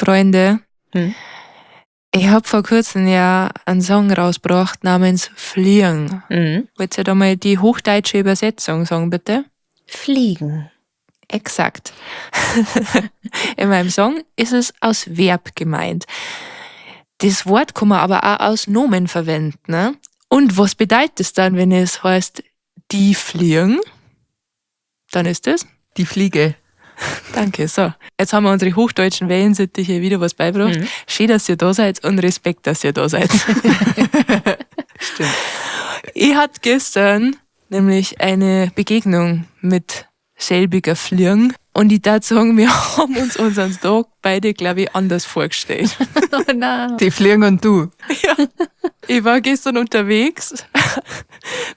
Freunde, ich habe vor kurzem ja einen Song rausgebracht namens Fliegen. Wollt ihr da mal die hochdeutsche Übersetzung sagen, bitte? Fliegen. Exakt. In meinem Song ist es aus Verb gemeint. Das Wort kann man aber auch aus Nomen verwenden. Ne? Und was bedeutet es dann, wenn es heißt, die fliegen? Dann ist es? Die Fliege. Danke. So, jetzt haben wir unsere hochdeutschen Wellensittiche wieder was beigebracht. Schön, dass ihr da seid und Respekt, dass ihr da seid. Stimmt. Ich hatte gestern nämlich eine Begegnung mit selbiger Fliegen und ich darf sagen, wir haben uns unseren Tag beide, glaube ich, anders vorgestellt. Oh nein. Die Fliegen und du. Ja. Ich war gestern unterwegs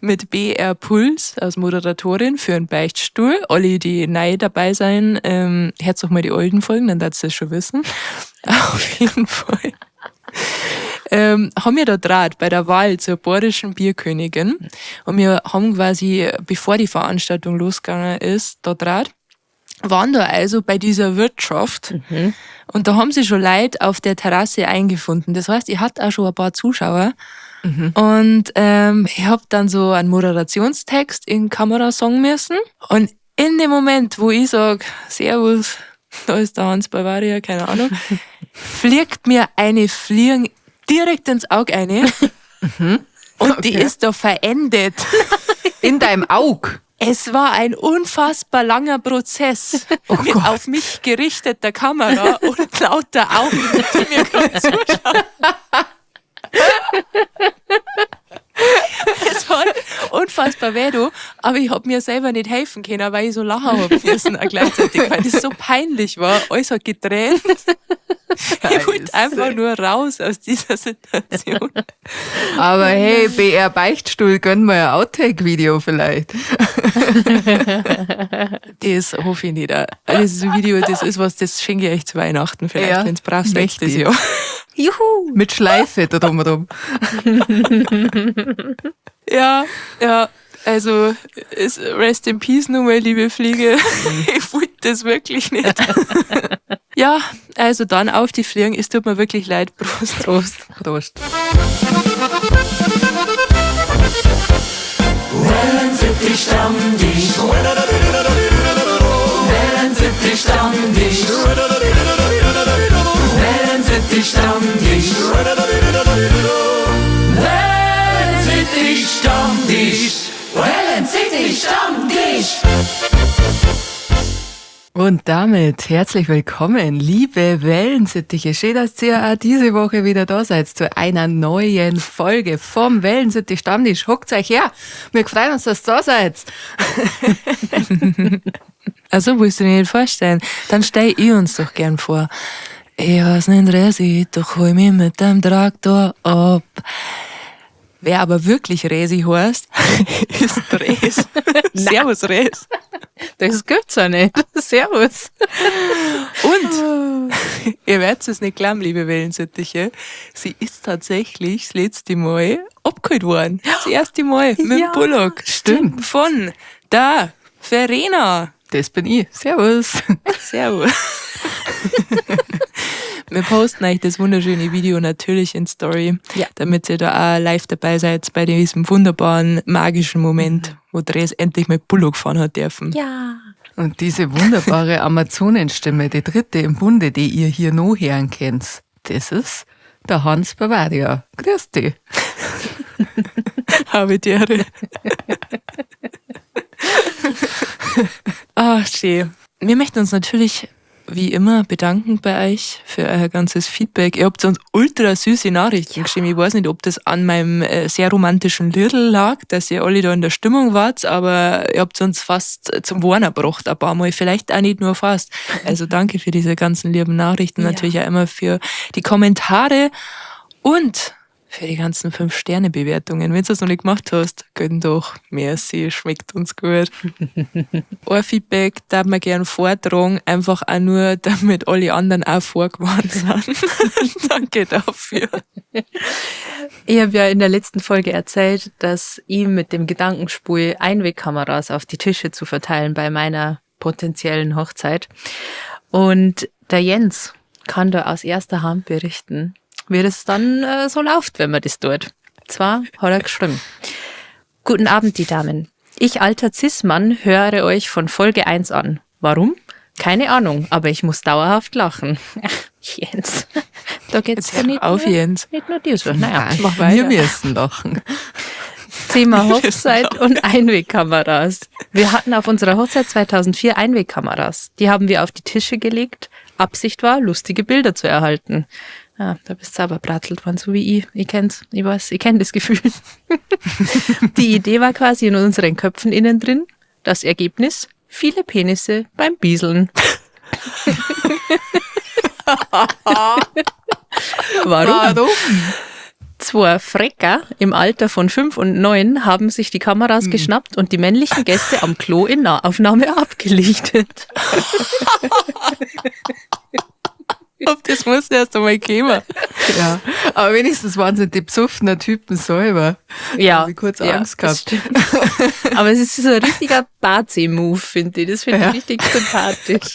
mit BR Puls als Moderatorin für einen Beichtstuhl. Alle, die neu dabei sind, hört doch mal die alten Folgen, dann darfst du das schon wissen. Auf jeden Fall. Haben wir da draht bei der Wahl zur bayerischen Bierkönigin. Und wir haben quasi, bevor die Veranstaltung losgegangen ist, da draht, waren da also bei dieser Wirtschaft. Und da haben sie schon Leute auf der Terrasse eingefunden. Das heißt, ich hatte auch schon ein paar Zuschauer. Und ich hab dann so einen Moderationstext in Kamera sagen müssen. Und in dem Moment, wo ich sag, Servus, da ist der Hans Bavaria, keine Ahnung, fliegt mir eine Fliege direkt ins Auge eine. Und die ist da verendet. In deinem Auge? Es war ein unfassbar langer Prozess mit Gott. auf mich gerichteter Kamera und lauter Augen, die mir gerade zuschauen. Es war unfassbar weh, du, aber ich hab mir selber nicht helfen können, weil ich so lachen hab müssen auch gleichzeitig, weil das so peinlich war. Alles hat getränt. Ich wollte einfach nur raus aus dieser Situation. Aber hey, BR Beichtstuhl, gönnen wir ein Outtake-Video vielleicht. Das hoffe ich nicht. Das Video, das ist was, das schenke ich euch zu Weihnachten vielleicht, Ja, wenn's brauchst, möchte nächstes ich. Jahr. Juhu! Mit Schleife da drumherum. Ja, ja. Also, ist Rest in Peace nochmal, liebe Fliege. Ich wollte das wirklich nicht. Ja, also dann auf die Fliegen. Es tut mir wirklich leid. Prost. Prost. Prost. Wellensittich Stammtisch. Wellensittich Stammtisch. Wellensittich Stammtisch. Wellensittich Stammtisch. Wellensittich Stammtisch. Und damit herzlich willkommen, liebe Wellensittiche. Schön, dass ihr auch diese Woche wieder da seid zu einer neuen Folge vom Wellensittich Stammtisch. Hockt euch her, wir freuen uns, dass ihr da seid. Also, willst du dir nicht vorstellen? Dann stell ich uns doch gern vor. Ich heiß nicht Resi, doch hol mich mit dem Traktor ab. Wer aber wirklich Resi heißt, ist Res. Servus, Res. Das gibt's ja nicht. Servus. Und ihr werdet es nicht glauben, liebe Wellensittiche, sie ist tatsächlich das letzte Mal abgeholt worden. Das erste Mal mit dem Ja, Bullock. Stimmt. Von der Verena. Das bin ich. Servus. Servus. Wir posten euch das wunderschöne Video natürlich in Story, damit ihr da auch live dabei seid bei diesem wunderbaren, magischen Moment, wo Dres endlich mal Bullock fahren hat dürfen. Ja. Und diese wunderbare Amazonenstimme, die dritte im Bunde, die ihr hier noch hören könnt, das ist der Hans Bavaria. Grüß dich. Habe die Ehre. Ach, schön. Wir möchten uns natürlich wie immer bedanken bei euch für euer ganzes Feedback. Ihr habt uns ultra süße Nachrichten geschrieben. Ich weiß nicht, ob das an meinem sehr romantischen Liedl lag, dass ihr alle da in der Stimmung wart, aber ihr habt uns fast zum Warner gebracht, ein paar Mal. Vielleicht auch nicht nur fast. Also danke für diese ganzen lieben Nachrichten. Natürlich auch immer für die Kommentare und für die ganzen 5-Sterne-Bewertungen. Wenn du das noch nicht gemacht hast, gönn doch. Merci, schmeckt uns gut. Ein Feedback darf man gern vortragen, einfach auch nur, damit alle anderen auch vorgewarnt sind. Danke dafür. Ich hab ja in der letzten Folge erzählt, dass ich mit dem Gedankenspul Einwegkameras auf die Tische zu verteilen bei meiner potenziellen Hochzeit. Und der Jens kann da aus erster Hand berichten, wie das dann so läuft, wenn man das tut. Zwar hat er geschrieben: Guten Abend, die Damen. Ich, alter Cis-Mann, höre euch von Folge 1 an. Warum? Keine Ahnung, aber ich muss dauerhaft lachen. Jens, da geht's ja nicht auf, nur, Jens. Nicht nur dir so. Naja, mach weiter. Wir müssen lachen. Thema Hochzeit und Einwegkameras. Wir hatten auf unserer Hochzeit 2004 Einwegkameras. Die haben wir auf die Tische gelegt. Absicht war, lustige Bilder zu erhalten. Ja, da bist du aber brattelt worden, so wie ich. Ich kenn's, ich weiß, ich kenn das Gefühl. Die Idee war quasi in unseren Köpfen innen drin. Das Ergebnis? Viele Penisse beim Bieseln. Warum? Warum? Zwei Frecker im Alter von 5 und 9 haben sich die Kameras geschnappt und die männlichen Gäste am Klo in Nahaufnahme abgelichtet. Auf das muss erst einmal kommen. Ja, aber wenigstens waren sie die besoffenen Typen selber. Ja. Hab ich kurz Angst das gehabt. stimmt. Aber es ist so ein richtiger Bazi-Move, finde ich. Das finde ich Ja. richtig sympathisch.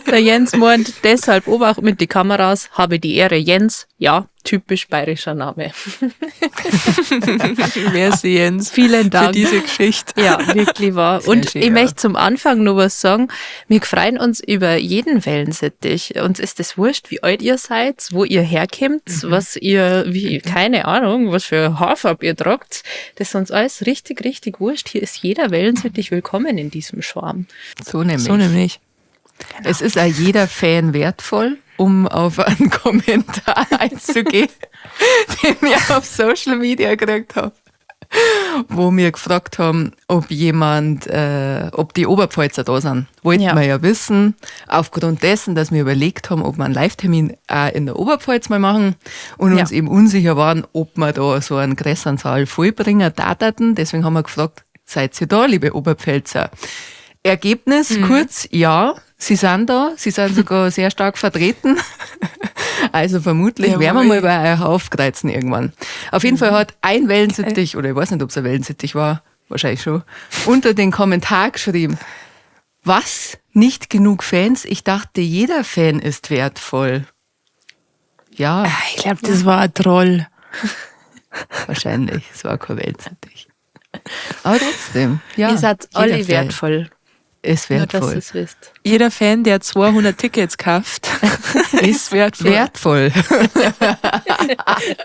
Der Jens meint, deshalb Obacht mit die Kameras, habe die Ehre Jens. Ja, typisch bayerischer Name. Merci, Jens. Vielen Für Dank. diese Geschichte. Ja, wirklich wahr. Sehr Und schön, ich ja. möchte zum Anfang nur was sagen. Wir freuen uns über jeden Wellensittich. Uns ist es wurscht, wie alt ihr seid, wo ihr herkommt, was ihr, wie, keine Ahnung, was für Haarfarbe ihr tragt. Das ist uns alles richtig, richtig wurscht. Hier ist jeder Wellensittich willkommen in diesem Schwarm. So nämlich. So nämlich. Es ist auch jeder Fan wertvoll, um auf einen Kommentar einzugehen, den wir auf Social Media gekriegt haben, wo wir gefragt haben, ob jemand, ob die Oberpfälzer da sind. Wollten Ja. wir ja wissen, aufgrund dessen, dass wir überlegt haben, ob wir einen Live-Termin auch in der Oberpfalz mal machen und uns Ja. eben unsicher waren, ob wir da so einen größeren Saal vollbringen taten. Deswegen haben wir gefragt, seid ihr da, liebe Oberpfälzer? Ergebnis kurz, ja, sie sind da, sie sind sogar sehr stark vertreten. Also vermutlich Jawohl. werden wir mal bei euch aufkreuzen irgendwann. Auf jeden Fall hat ein Wellensittich, oder ich weiß nicht, ob es ein Wellensittich war, wahrscheinlich schon, unter den Kommentar geschrieben, was? Nicht genug Fans? Ich dachte, jeder Fan ist wertvoll. Ja, Ich glaube, das war ein Troll. wahrscheinlich. Es war kein Wellensittich. Aber trotzdem, ja. ihr seid jeder alle Fan wertvoll. Ist Nur, dass wertvoll. ihr es wisst. Jeder Fan, der 200 Tickets kauft, ist wertvoll. Wertvoll.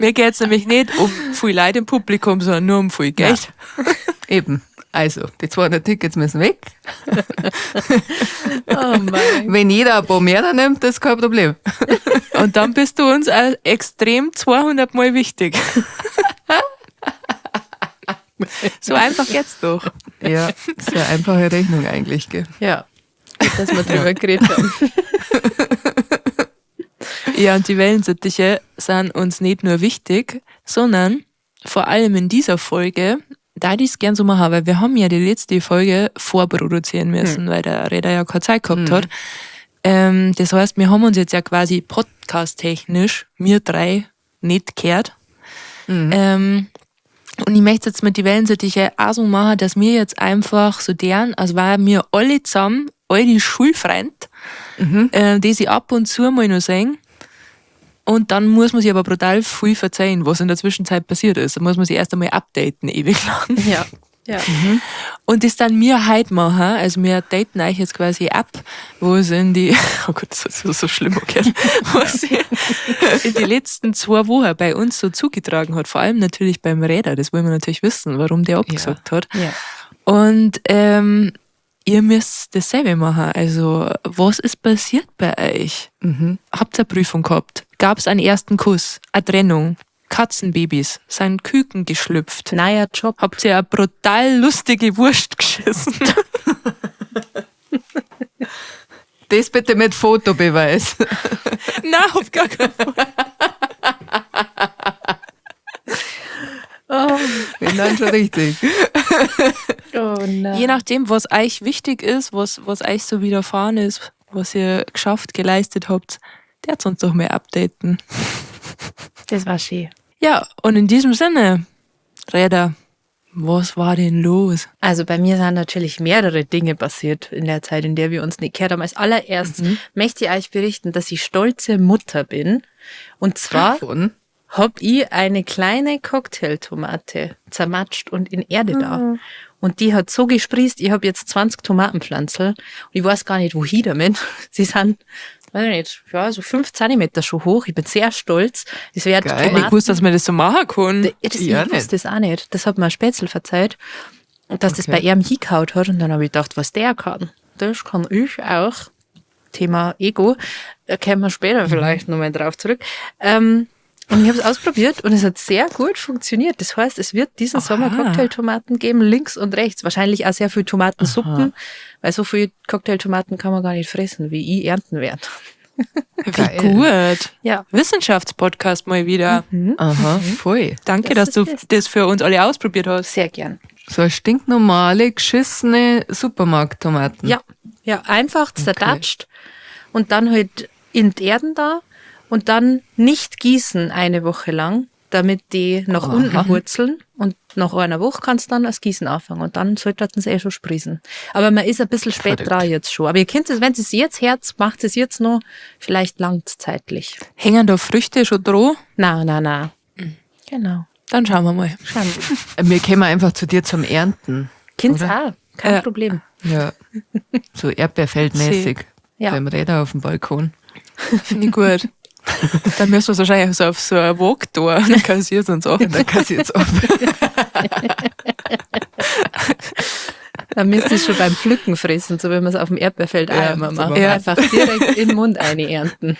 Mir geht's nämlich nicht um viel Leid im Publikum, sondern nur um viel Geld. Eben. Also, die 200 Tickets müssen weg. Oh mein. Wenn jeder ein paar mehr nimmt, das ist kein Problem. Und dann bist du uns auch extrem 200 Mal wichtig. So einfach geht's doch. Ja, ist ja eine einfache Rechnung eigentlich, gell? Ja. Gut, dass wir drüber geredet haben. Ja, und die Wellensittiche sind uns nicht nur wichtig, sondern vor allem in dieser Folge, da die es gern so machen, weil wir haben ja die letzte Folge vorproduzieren müssen, weil der Räder ja keine Zeit gehabt hat. Das heißt, wir haben uns jetzt ja quasi podcast-technisch, wir drei, nicht gehört. Und ich möchte jetzt mit die Wellensittiche auch so machen, dass wir jetzt einfach so deren, also weil wir alle zusammen, alle die Schulfreund, die sie ab und zu mal noch sehen. Und dann muss man sich aber brutal viel verzeihen, was in der Zwischenzeit passiert ist. Da muss man sich erst einmal updaten, ewig lang. Ja. Ja. Und das dann mir heute machen, also wir daten euch jetzt quasi ab, wo es in die, oh Gott, das ist so, so schlimm, okay, was sich in die letzten 2 Wochen bei uns so zugetragen hat, vor allem natürlich beim Räder, das wollen wir natürlich wissen, warum der abgesagt hat. Ja. Und ihr müsst dasselbe machen. Also, was ist passiert bei euch? Habt ihr eine Prüfung gehabt? Gab es einen ersten Kuss? Eine Trennung? Katzenbabys? Sind Küken geschlüpft? Neuer Job. Habt ihr eine brutal lustige Wurst geschissen? Das bitte mit Fotobeweis. Nein, auf gar keinen Fall. Oh, Wenn dann schon richtig. oh nein. Je nachdem, was euch wichtig ist, was euch so widerfahren ist, was ihr geschafft, geleistet habt, der hat uns doch mehr updaten. Das war schön. Ja, und in diesem Sinne, Räder, Was war denn los? Also bei mir sind natürlich mehrere Dinge passiert in der Zeit, in der wir uns nicht gehört haben. Als allererstes möchte ich euch berichten, dass ich stolze Mutter bin. Und zwar Von? hab ich eine kleine Cocktailtomate zermatscht und in Erde da. Und die hat so gesprießt, ich hab jetzt 20 Tomatenpflanzen und ich weiß gar nicht, wohin damit. Sie sind, weiß ich nicht, ja, so 5 Zentimeter schon hoch. Ich bin sehr stolz. Es wird Geil. Ich wusste, dass man das so machen kann. Ja, das, Ja, ich wusste nicht. das auch nicht. Das hat mir ein Spätzl verzeiht. Und dass das Okay. bei ihm hingehauen hat. Und dann habe ich gedacht, was der kann, das kann ich auch. Thema Ego. Da kommen wir später vielleicht nochmal drauf zurück. Und ich habe es ausprobiert und es hat sehr gut funktioniert. Das heißt, es wird diesen Sommer Cocktailtomaten geben, links und rechts. Wahrscheinlich auch sehr viel Tomatensuppen, weil so viel Cocktailtomaten kann man gar nicht fressen, wie ich ernten werde. Wie Geil. gut. Ja. Wissenschaftspodcast mal wieder. Aha, voll. Danke, Das dass du ist es. das für uns alle ausprobiert hast. Sehr gern. So eine stinknormale, geschissene Supermarkttomaten. Ja, ja, einfach zerdatscht und dann halt in die Erden da und dann nicht gießen eine Woche lang, damit die nach unten wurzeln und nach einer Woche kannst du dann das Gießen anfangen und dann sollten sie eh schon sprießen. Aber man ist ein bisschen spät Verrückt. dran jetzt schon. Aber ihr könnt es, wenn es jetzt herz, macht es jetzt noch, vielleicht langt's zeitlich. Hängen da Früchte schon dran? Na, na, na. Genau. Dann schauen wir mal. Schauen wir. Wir kämen einfach zu dir zum Ernten. Kind's auch, kein Ja. Problem. Ja. So Erdbeerfeldmäßig. Ja. Beim Räder auf dem Balkon. Finde ich gut. Dann müssen wir es wahrscheinlich so auf so eine Walk tun und dann kassiert uns auch. Dann kassiert's ab. Dann müsst ihr schon beim Pflücken fressen, so wie man es auf dem Erdbeerfeld Ja, auch immer so macht. machen wir's. Einfach direkt in den Mund eine ernten.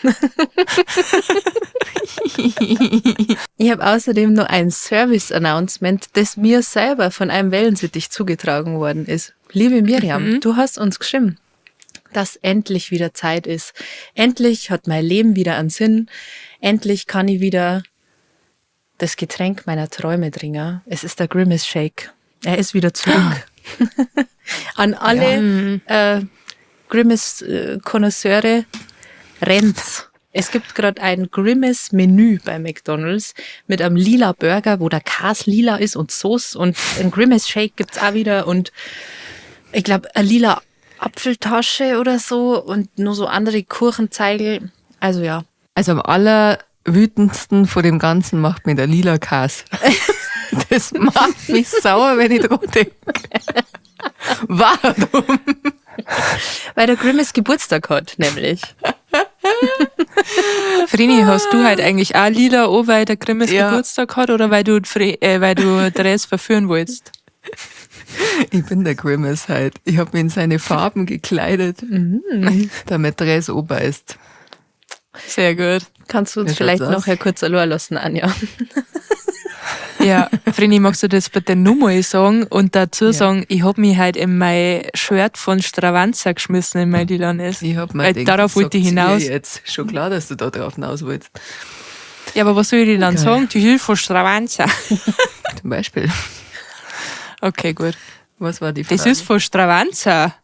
Ich habe außerdem noch ein Service-Announcement, das mir selber von einem Wellensittich zugetragen worden ist. Liebe Miriam, du hast uns geschrieben, dass endlich wieder Zeit ist. Endlich hat mein Leben wieder einen Sinn. Endlich kann ich wieder das Getränk meiner Träume trinken. Es ist der Grimace Shake. Er ist wieder zurück. An alle Grimace-Konnoisseure, rennt's. Es gibt gerade ein Grimace-Menü bei McDonald's mit einem lila Burger, wo der Kas lila ist und Sauce und ein Grimace Shake gibt's auch wieder und ich glaube eine lila Apfeltasche oder so und nur so andere Kuchenzeigel. Also ja, Also am allerwütendsten vor dem Ganzen macht mir der lila Kas. Das macht mich sauer, wenn ich dran denke. Warum? weil der Grimace Geburtstag hat, nämlich. Vreni, hast du halt eigentlich auch lila an, weil der Grimmels Ja. Geburtstag hat oder weil du, weil du Dress verführen wolltest? Ich bin der Grimace halt. Ich habe mich in seine Farben gekleidet, damit Dress ober ist. Sehr gut. Kannst du uns Wie vielleicht schaut's aus? nachher kurz allein lassen, Anja? Ja, Vreni, magst du das bitte nochmal sagen und dazu Ja. sagen, ich hab mich halt in mein Shirt von Stravanza geschmissen, in mein lilanes. Ich hab mir Weil gedacht, darauf das wollte ich sagt's ihr hinaus. Jetzt. Schon klar, dass du da drauf hinaus wolltest. Ja, aber was soll ich denn dann Geil. sagen? Die Hilfe von Stravanza. Zum Beispiel. Okay, gut. Was war die Frage? Das ist von Stravanza.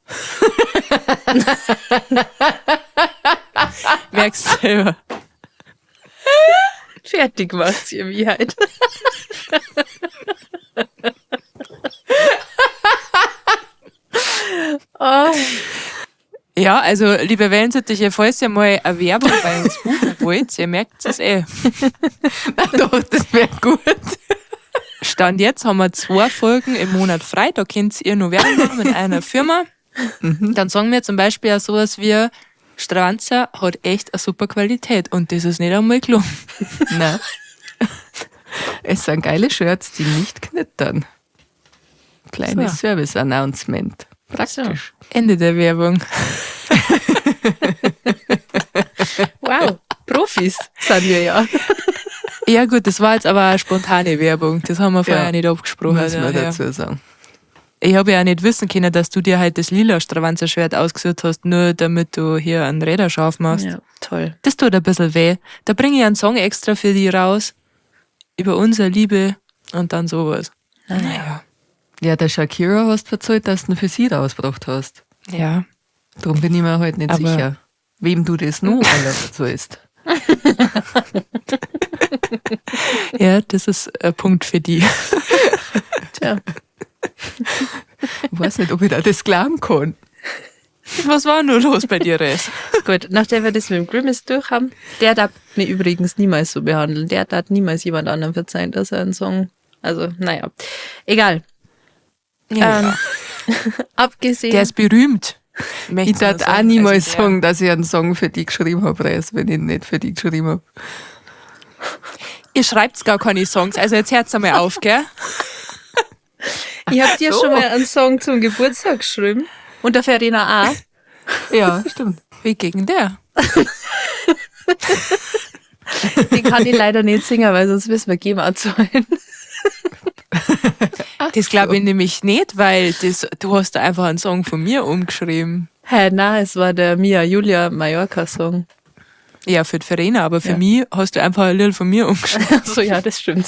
Merkst du selber. Fertig macht's ihr wie halt. Oh. Ja, also, liebe Wellensittiche, falls ihr mal eine Werbung bei uns buchen wollt, ihr merkt es eh. Doch, das wäre gut. Stand jetzt haben wir 2 Folgen im Monat frei, da könnt ihr nur Werbung machen mit einer Firma. Dann sagen wir zum Beispiel auch sowas wie, Stravanza hat echt eine super Qualität und das ist nicht einmal gelungen. Nein. Es sind geile Shirts, die nicht knittern. Kleines So. Service-Announcement. Praktisch. Ende der Werbung. Wow, Profis sind wir ja. Ja gut, das war jetzt aber eine spontane Werbung. Das haben wir vorher Ja, nicht abgesprochen. Muss man Ja. dazu sagen. Ich habe ja auch nicht wissen können, dass du dir halt das lila Stravanzer-Schwert ausgesucht hast, nur damit du hier einen Räder scharf machst. Ja, toll. Das tut ein bisschen weh. Da bringe ich einen Song extra für die raus. Über unsere Liebe und dann sowas. Naja. Ja, der Shakira hast verzeiht, dass du ihn für sie rausgebracht hast. Ja. Darum bin ich mir halt nicht Aber- sicher, wem du das noch alle verzeihst. Ja, das ist ein Punkt für die. Ja. Ich weiß nicht, ob ich da das glauben kann. Was war nur los bei dir, Res? Gut, nachdem wir das mit dem Grimace durch haben, der darf mich übrigens niemals so behandeln. Der darf niemals jemand anderem verzeihen, dass er einen Song. Also, naja. Egal. Ja. Abgesehen. Der ist berühmt. Ich Möcht's nur darf auch sagen. niemals Also der- sagen, dass ich einen Song für die geschrieben habe, Res, wenn ich ihn nicht für die geschrieben habe. Ihr schreibt gar keine Songs, also jetzt hört's einmal auf, gell? Ich habe dir so. schon mal einen Song zum Geburtstag geschrieben. Und der Verena auch. Ja, stimmt. Wie gegen der? Den kann ich leider nicht singen, weil sonst müssen wir GEMA zahlen. Das glaube ich nämlich nicht, weil das, du hast da einfach einen Song von mir umgeschrieben. Hä, nein, es war der Mia Julia Mallorca Song. Ja, für die Verena, aber für Ja. mich hast du einfach ein Lied von mir umgeschrieben. So, ja, das stimmt.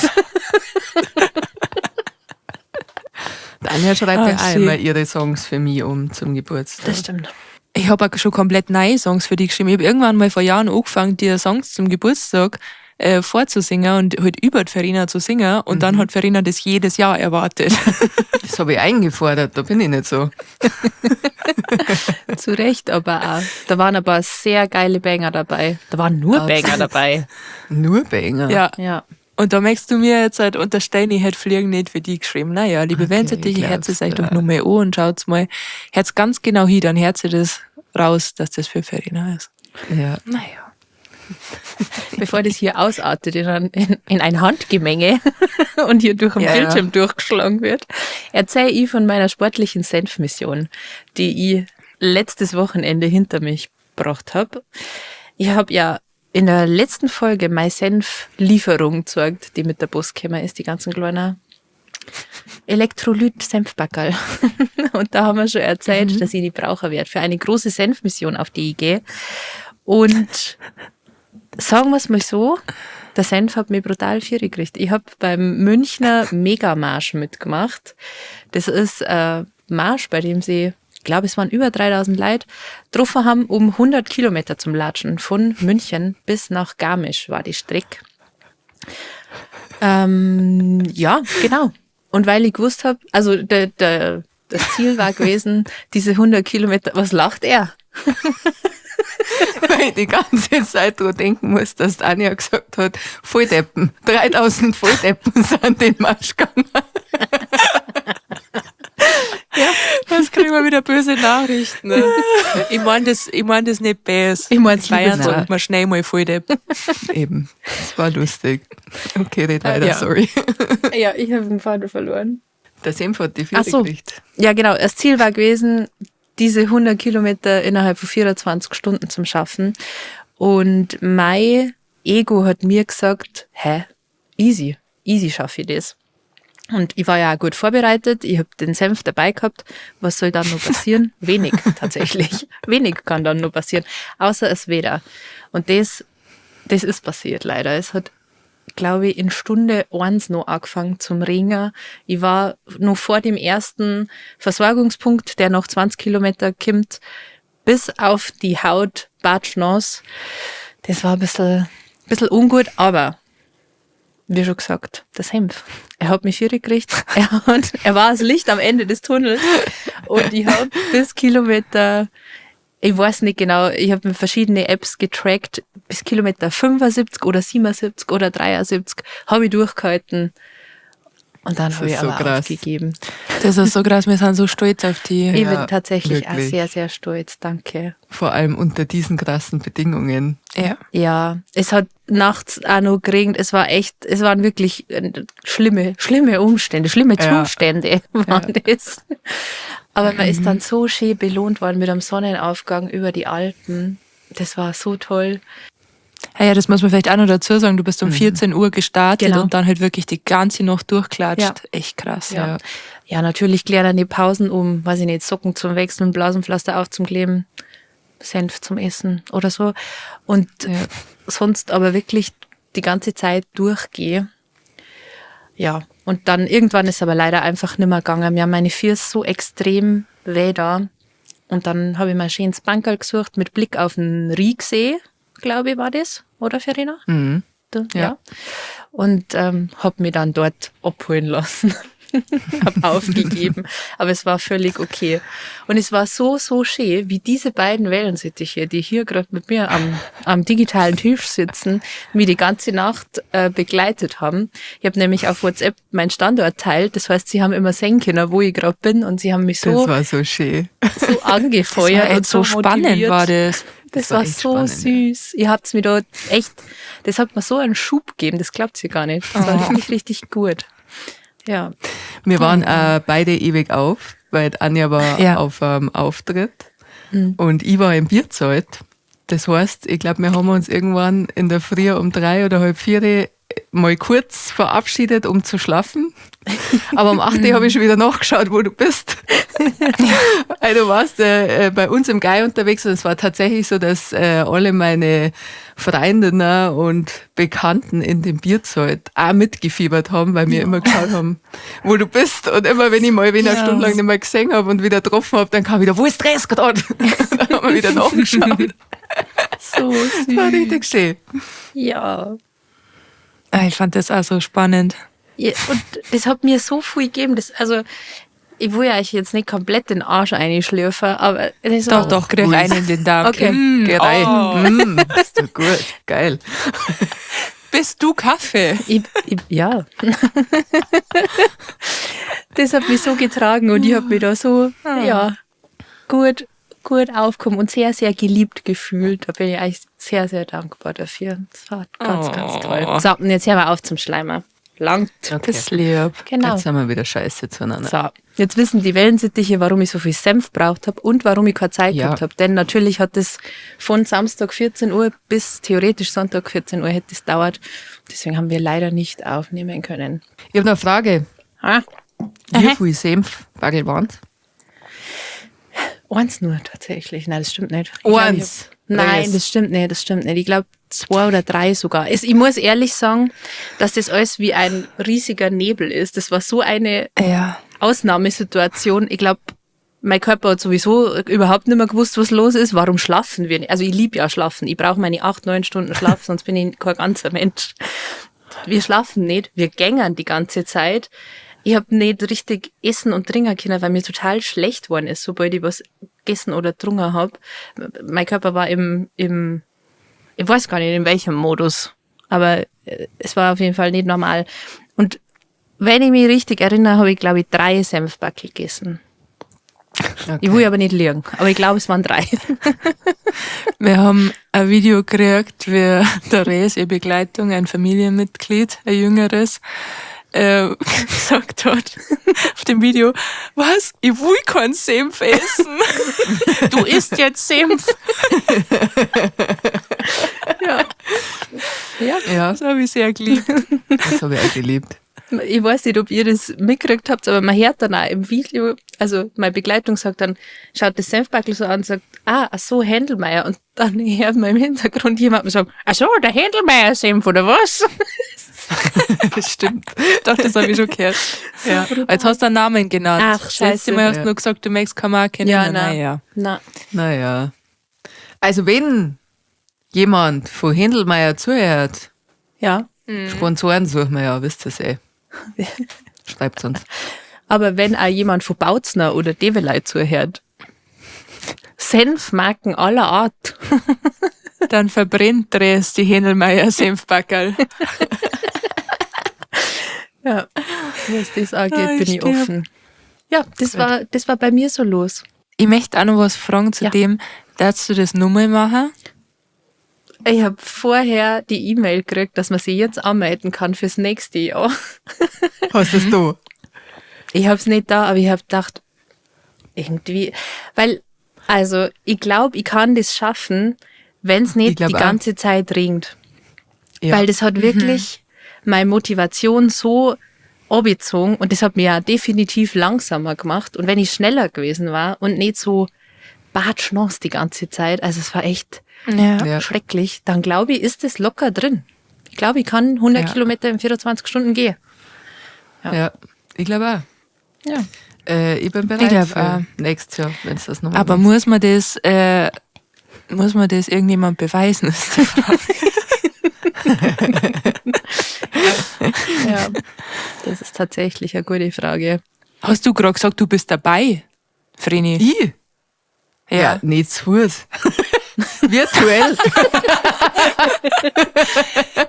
Anja schreibt Ah, ja auch schön. immer ihre Songs für mich um zum Geburtstag. Das stimmt. Ich habe auch schon komplett neue Songs für die geschrieben. Ich habe irgendwann mal vor Jahren angefangen, dir Songs zum Geburtstag vorzusingen und halt über die Verena zu singen. Und dann hat Verena das jedes Jahr erwartet. Das habe ich eingefordert, da bin ich nicht so. Zu Recht, aber auch. Da waren ein paar sehr geile Banger dabei. Da waren nur Absolut. Banger dabei. Nur Banger. Ja. Ja. Und da möchtest du mir jetzt halt unterstellen, ich hätte Fliegen nicht für die geschrieben. Naja, liebe Okay, okay, ich herz es glaub's euch doch dir. nur mal an und schaut's mal. Herz ganz genau hin, dann herz ihr das raus, dass das für Verena ist. Ja. Naja. Bevor das hier ausartet in ein Handgemenge und hier durch den Ja, ja. Bildschirm durchgeschlagen wird, erzähle ich von meiner sportlichen Senfmission, die ich letztes Wochenende hinter mich gebracht habe. Ich habe ja in der letzten Folge meine Senflieferung gezeigt, die mit der Post gekommen ist, die ganzen kleinen Elektrolyt-Senfbackerl. Und da haben wir schon erzählt, dass ich die brauchen werde für eine große Senfmission, auf die ich gehe. Und sagen wir es mal so, der Senf hat mich brutal vier gekriegt. Ich habe beim Münchner Megamarsch mitgemacht. Das ist ein Marsch, bei dem sie, ich glaube, es waren über 3000 Leute, getroffen haben, um 100 Kilometer zum Latschen. Von München bis nach Garmisch war die Strecke. Ja, genau. Und weil ich gewusst habe, also das Ziel war gewesen, diese 100 Kilometer, was lacht er? Weil ich die ganze Zeit dran denken muss, dass die Anja gesagt hat, Volldeppen, 3000 Volldeppen sind den Marsch gegangen. Das kriegen wir wieder böse Nachrichten. Ne? Ich meine das, ich mein das nicht böse. Ich mein's In Bayern liebevoll. sagt man schnell mal voll Depp. Eben, das war lustig. Okay, red weiter, Ja. sorry. Ja, ich habe den Faden verloren. Der Senf hat die Viere Ach so. gekriegt. Ja, genau. Das Ziel war gewesen, diese 100 Kilometer innerhalb von 24 Stunden zum Schaffen. Und mein Ego hat mir gesagt, hä, easy, easy schaffe ich das. Und ich war ja auch gut vorbereitet, ich habe den Senf dabei gehabt. Was soll dann noch passieren? Wenig tatsächlich. Wenig kann dann noch passieren, außer es Wetter. Und das ist passiert leider. Es hat, glaube ich, in Stunde eins noch angefangen zum Ringen. Ich war noch vor dem ersten Versorgungspunkt, der noch 20 Kilometer kommt, bis auf die Haut batschnass. Das war ein bisschen ungut, aber wie schon gesagt, der Senf. Er hat mich vier gekriegt. Er war das Licht am Ende des Tunnels. Und ich habe bis Kilometer, ich weiß nicht genau, ich habe mir verschiedene Apps getrackt, bis Kilometer 75 oder 77 oder 73 habe ich durchgehalten. Und dann Das habe ich ist so aber krass. aufgegeben. Das ist so krass, wir sind so stolz auf die. Ich Ja, bin tatsächlich auch wirklich. sehr, sehr stolz. Danke. Vor allem unter diesen krassen Bedingungen. Ja. Ja, es hat nachts auch noch geregnet. Es war echt, es waren wirklich schlimme, schlimme Umstände, schlimme Ja. Zustände waren das. Aber man ist dann so schön belohnt worden mit einem Sonnenaufgang über die Alpen. Das war so toll. Ah ja, das muss man vielleicht auch noch dazu sagen. Du bist um 14 Uhr gestartet Genau. und dann halt wirklich die ganze Nacht durchklatscht. Ja. Echt krass. Ja. Ja, natürlich klären die Pausen um, weiß ich nicht, Socken zum Wechseln, Blasenpflaster aufzukleben, Senf zum Essen oder so. Und sonst aber wirklich die ganze Zeit durchgehe. Ja, und dann irgendwann ist aber leider einfach nimmer gegangen. Mir haben meine Füße so extrem weh da. Und dann habe ich mir ein schönes Bankerl gesucht mit Blick auf den Riegsee, glaube ich, war das, oder Verena? Mhm. Da, Ja. ja. Und habe mich dann dort abholen lassen. Hab aufgegeben. Aber es war völlig okay. Und es war so, so schön, wie diese beiden Wellensittiche, die hier gerade mit mir am digitalen Tisch sitzen, mich die ganze Nacht begleitet haben. Ich habe nämlich auf WhatsApp meinen Standort teilt. Das heißt, sie haben immer sehen können, wo ich gerade bin. Und sie haben mich so, Das war so schön. so angefeuert Das war und so so spannend motiviert. war das. Das Das war war echt so spannend, ja. süß. Ihr habt mir da echt, das hat mir so einen Schub gegeben, das glaubt ihr gar nicht. Das war richtig, richtig gut. Ja. Wir waren beide ewig auf, weil Anja war Ja. auf einem Auftritt und ich war im Bierzelt. Das heißt, ich glaube, wir haben uns irgendwann in der Früh um 3 oder 3:30 mal kurz verabschiedet, um zu schlafen. Aber um 8 Uhr habe ich schon wieder nachgeschaut, wo du bist. Also du warst bei uns im Gei unterwegs und es war tatsächlich so, dass alle meine Freundinnen und Bekannten in dem Bierzelt auch mitgefiebert haben, weil wir immer geschaut haben, wo du bist. Und immer, wenn ich mal wen eine Ja. Stunde lang nicht mehr gesehen habe und wieder getroffen habe, dann kam wieder, wo ist Dress gerade? Dann haben wir wieder nachgeschaut. So süß. Das war richtig schön. Ja. Ah, ich fand das auch so spannend. Ja, und das hat mir so viel gegeben. Das, also, ich will ja euch jetzt nicht komplett den Arsch einschlürfen, aber das war Doch, doch, krieg Ui. einen in den Darm. Okay. Geh rein. Oh. Mm, ist doch gut. Geil. Bist du Kaffee? Ich, ja. Das hat mich so getragen und ich habe mich da so, ja, gut, gut aufgekommen und sehr, sehr geliebt gefühlt. Da bin ich eigentlich sehr, sehr dankbar dafür. Das war ganz, ganz toll. So, und jetzt hören wir auf zum Schleimer. Langt. Okay. Das ist lieb. Genau. Jetzt sind wir wieder scheiße zueinander. So, jetzt wissen die Wellensittiche, warum ich so viel Senf braucht habe und warum ich keine Zeit Ja. gehabt habe. Denn natürlich hat es von Samstag 14 Uhr bis theoretisch Sonntag 14 Uhr hätte es dauert. Deswegen haben wir leider nicht aufnehmen können. Ich habe noch eine Frage. Ah, Wie viel Senf Bagel waren's? eins nur tatsächlich. Nein, das stimmt nicht. Ich glaub, Eins. ich hab, nein, Tres. das stimmt nicht, das stimmt nicht. Ich glaube 2 oder 3 sogar. Ich muss ehrlich sagen, dass das alles wie ein riesiger Nebel ist. Das war so eine Ja. Ausnahmesituation. Ich glaube, mein Körper hat sowieso überhaupt nicht mehr gewusst, was los ist. Warum schlafen wir nicht? Also ich liebe ja Schlafen. Ich brauche meine 8, 9 Stunden Schlaf, sonst bin ich kein ganzer Mensch. Wir schlafen nicht, wir gängern die ganze Zeit. Ich habe nicht richtig essen und trinken können, weil mir total schlecht worden ist, sobald ich was gegessen oder getrunken hab. Mein Körper war im, ich weiß gar nicht, in welchem Modus, aber es war auf jeden Fall nicht normal. Und wenn ich mich richtig erinnere, habe ich, glaube ich, 3 Senfbackel gegessen. Okay. Ich will aber nicht lügen, aber ich glaube, es waren 3. Wir haben ein Video gekriegt, wie der Res, ihre Begleitung, ein Familienmitglied, ein jüngeres, gesagt hat auf dem Video, was? Ich will keinen Senf essen. Du isst jetzt Senf. Ja. Ja. Ja, Das habe ich sehr geliebt. das habe ich auch geliebt. Ich weiß nicht, ob ihr das mitgekriegt habt, aber man hört dann auch im Video, also meine Begleitung sagt dann, schaut das Senfbackel so an und sagt, ah, ach so, Händlmaier. Und dann hört man im Hintergrund jemanden sagen, ach so, der Händlmaier-Senf oder was? Das stimmt. Doch, das habe ich schon gehört. Ja. Jetzt hast du einen Namen genannt. Ach, Das letzte scheiße. Mal hast du Ja. nur gesagt, du möchtest keine Marke nennen. nein. Naja. Na. Naja. Also wenn jemand von Händlmaier zuhört, Ja. Sponsoren suchen wir ja, wisst ihr eh. Schreibt uns. Aber wenn auch jemand von Bautzner oder Develey zuhört, Senfmarken aller Art. Dann verbrennt Dres die Händlmaier Senfbackerl. Ja, was das angeht, Ah, ich bin ich sterb. offen. Ja, das war bei mir so los. Ich möchte auch noch was fragen zu Ja. dem, darfst du das nochmal machen? Ich habe vorher die E-Mail gekriegt, dass man sich jetzt anmelden kann fürs nächste Jahr. Hast es du? Ich hab's nicht da, aber ich hab gedacht, irgendwie, weil, also, ich glaube, ich kann das schaffen, wenn's Ich nicht glaub die auch. ganze Zeit regnet. Ja. Weil das hat wirklich meine Motivation so abgezogen und das hat mir ja definitiv langsamer gemacht. Und wenn ich schneller gewesen war und nicht so batschnass die ganze Zeit, also es war echt Ja. Ja. schrecklich, dann glaube ich, ist das locker drin. Ich glaube, ich kann 100 Ja. Kilometer in 24 Stunden gehen. Ja. Ich glaube auch. Ja. Ich bin bereit Ich glaub für auch. nächstes Jahr, wenn es das nochmal Aber muss man das, irgendjemand beweisen? Ist die Frage. Ja, das ist ist tatsächlich eine gute Frage. Hast du gerade gesagt, du bist dabei, Vreni? Ich? Ja, nicht zu Fuß. Virtuell.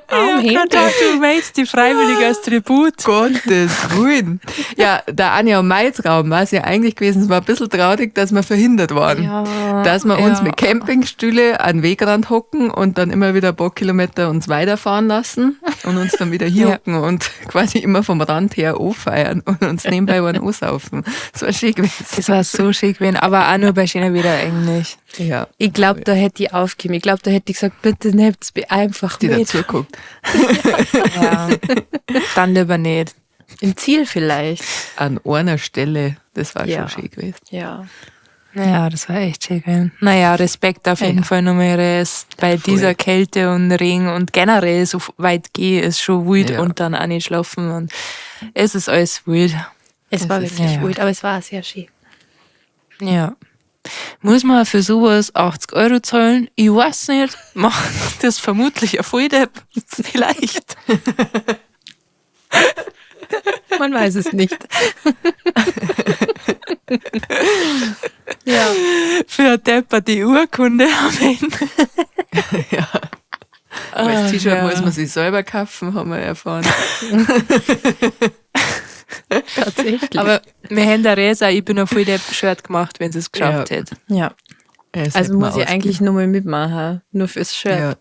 Am Ja, Handy. du meinst die freiwillig als Tribut. Gottes Willen. Ja, der Anja und mein Traum war es ja eigentlich gewesen, es war ein bisschen traurig, dass wir verhindert waren. Ja. Dass wir uns Ja. mit Campingstühle an den Wegrand hocken und dann immer wieder ein paar Kilometer uns weiterfahren lassen und uns dann wieder hier Ja. hocken und quasi immer vom Rand her anfeiern und uns nebenbei einen ansaufen. Das war schön gewesen. Das war so schick gewesen, aber auch nur bei schöner Wetter eigentlich. Ja, Ich glaube, da hätte ich aufgegeben. Ich glaube, da hätte ich gesagt, bitte nehmt's mich einfach die mit. dazu guckt. Ja. Dann lieber nicht. Im Ziel vielleicht. An einer Stelle, das war Ja. schon schön gewesen. Ja. Naja, das war echt schön gewesen. Naja, Respekt auf jeden Ja. Fall nochmal Rest. Bei Voll. dieser Kälte und Regen und generell so weit gehen ist schon wild Ja. und dann auch nicht schlafen und es ist alles wild. Es Das war ist- wirklich ja. wild, aber es war sehr schön. Ja. Muss man für sowas 80 Euro zahlen? Ich weiß nicht. Macht das vermutlich ein Volldepp. Vielleicht. Man weiß es nicht. Ja. Für eine depperte Urkunde am Ende. Ja. Aber das Ah, T-Shirt ja. muss man sich selber kaufen, haben wir erfahren. Tatsächlich. Aber wir haben der Resa, ich bin ein Volldepp-Shirt gemacht, wenn sie es geschafft Ja. hätte. ja. Es Also hätte man muss ich eigentlich nur mal mitmachen. Nur fürs Shirt. Ja,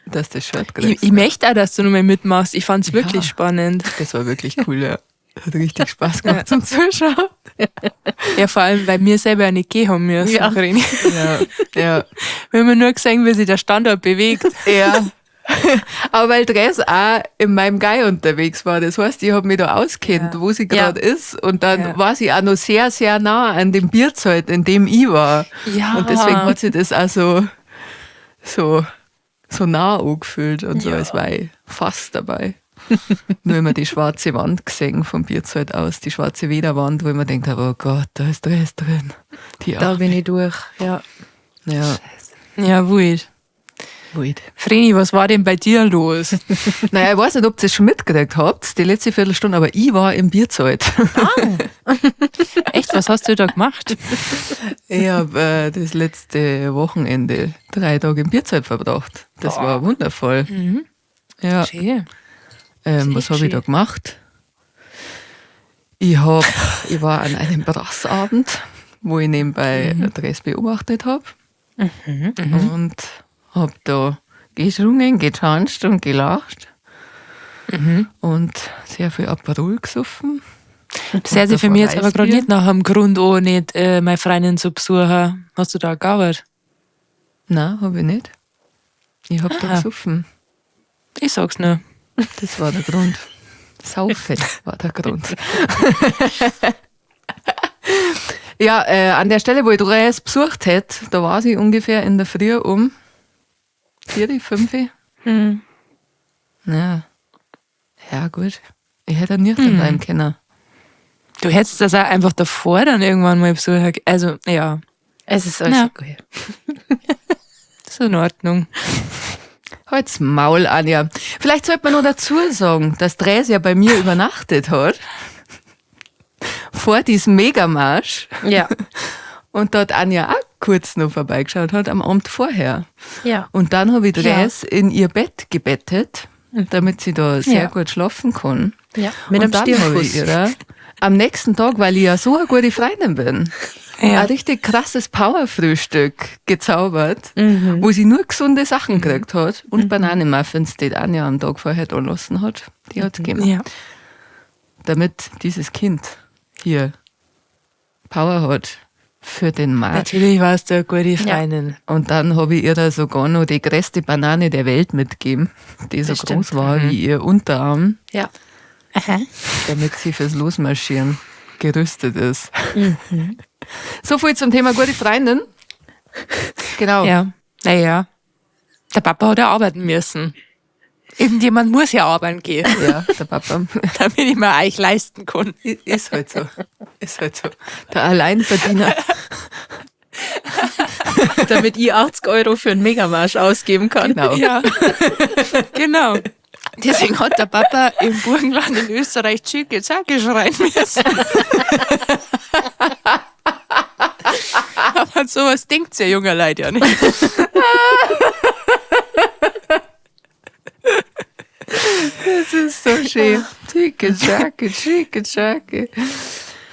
dass das Shirt kriegst. Ich möchte auch, dass du nochmal mitmachst. Ich fand's wirklich Ja. spannend. Das war wirklich cool, ja. Hat richtig Spaß gemacht zum Zuschauen. Ja, vor allem, weil wir selber ja nicht gehen haben müssen. Ja. Vreni. Ja, ja. Wir haben nur gesehen, wie sich der Standort bewegt. Ja. Aber weil Dress auch in meinem Guy unterwegs war. Das heißt, ich habe mich da auskennt, Ja. wo sie gerade ist. Und dann Ja. war sie auch noch sehr, sehr nah an dem Bierzelt, in dem ich war. Ja. Und deswegen hat sie das auch so nah angefühlt und so, als war ich fast dabei. Nur immer die schwarze Wand gesehen vom Bierzelt aus, die schwarze Wederwand, wo ich mir denkt habe, oh Gott, da ist Dress drin. Die Da bin ich durch. Ja. Ja, Ja, wild. wild. Vreni, was war denn bei dir los? Naja, ich weiß nicht, ob ihr es schon mitgekriegt habt, die letzte Viertelstunde, aber ich war im Bierzelt. Echt, was hast du da gemacht? Ich habe das letzte Wochenende 3 Tage im Bierzelt verbracht. Das war wundervoll. Ja. Schön. Was habe ich da gemacht? Ich war an einem Brassabend, wo ich nebenbei Dress beobachtet habe. Und habe da geschrungen, getanzt und gelacht. Und sehr viel Aperol gesoffen. Das hört sich für davor mich jetzt aber gerade Reisbier. nicht nach einem Grund an, nicht meine Freundin zu besuchen. Hast du da gearbeitet? Nein, habe ich nicht. Ich habe da Ah. gesoffen. Ich sag's nur. Das war der Grund. Saufen war der Grund. Ja, an der Stelle, wo ich Dress besucht hätte, da war sie ungefähr in der Früh um 4, 5. Mhm. Ja. Ja, gut. Ich hätte nüchtern bleiben können. Du hättest das auch einfach davor dann irgendwann mal besuchen. Also, ja, Es ist alles Ja. okay. das ist in Ordnung. Halt's Maul, Anja. Vielleicht sollte man noch dazu sagen, dass Dres ja bei mir übernachtet hat. Vor diesem Megamarsch. Ja. Und dort Anja auch kurz noch vorbeigeschaut hat, am Abend vorher. Ja. Und dann habe ich Dres in ihr Bett gebettet, damit sie da sehr Ja. gut schlafen kann. Ja. Mit Und einem dann habe ich Stirnkuss. ihr am nächsten Tag, weil ich ja so eine gute Freundin bin, Ja. ein richtig krasses Powerfrühstück gezaubert, wo sie nur gesunde Sachen gekriegt hat und Bananenmuffins, die Anja am Tag vorher da lassen hat. Die hat's gegeben. Ja. Damit dieses Kind hier Power hat für den Marsch. Natürlich warst du eine gute Freundin. Und dann habe ich ihr da sogar noch die größte Banane der Welt mitgegeben, die so Das stimmt. groß war wie ihr Unterarm, Ja. damit sie fürs Losmarschieren gerüstet ist. So viel zum Thema gute Freundin. Genau. Ja. Naja. Der Papa hat ja arbeiten müssen. Irgendjemand muss ja arbeiten gehen, Ja, der Papa. damit ich mir euch leisten kann. Ist halt so. Ist halt so. Der Alleinverdiener. Damit ich 80 Euro für einen Megamarsch ausgeben kann. Genau. Ja. Genau. Deswegen hat der Papa im Burgenland in Österreich Tschicke Zacke schreien müssen. Aber an sowas denkt ja junger Leute ja nicht. Das ist so schön. Tschicke Zacke, Tschicke Zacke.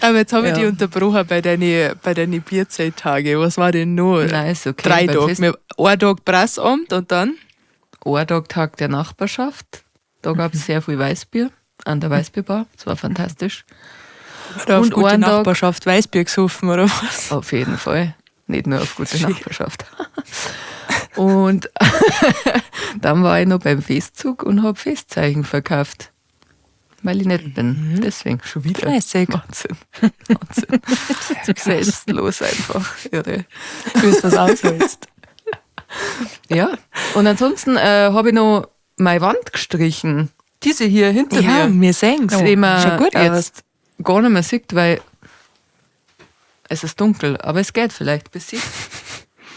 Aber jetzt habe ich Ja. dich unterbrochen bei deinen bei deine Bierzelttage. Was war denn noch? Nein, ist okay. 3 Beim Tage. Fest- Wir, ein Tag Prassamt und dann? Ein Tag Tag der Nachbarschaft. Da gab es sehr viel Weißbier an der Weißbierbar. Das war fantastisch. Oder auf Und gute einen Tag- Nachbarschaft Weißbier gesoffen oder was? Auf jeden Fall. Nicht nur auf gute Nachbarschaft. Und dann war ich noch beim Festzug und habe Festzeichen verkauft. Weil ich nett bin. Deswegen schon wieder. Fleißig. Wahnsinn. Wahnsinn. Selbstlos einfach. Irre. Du bist das aushältst. Ja. Und ansonsten habe ich noch meine Wand gestrichen. Diese hier hinter Ja, mir. mir sehen's. Die man Schaut gut aus. jetzt gar nicht mehr sieht, weil es ist dunkel, aber es geht vielleicht bis sie.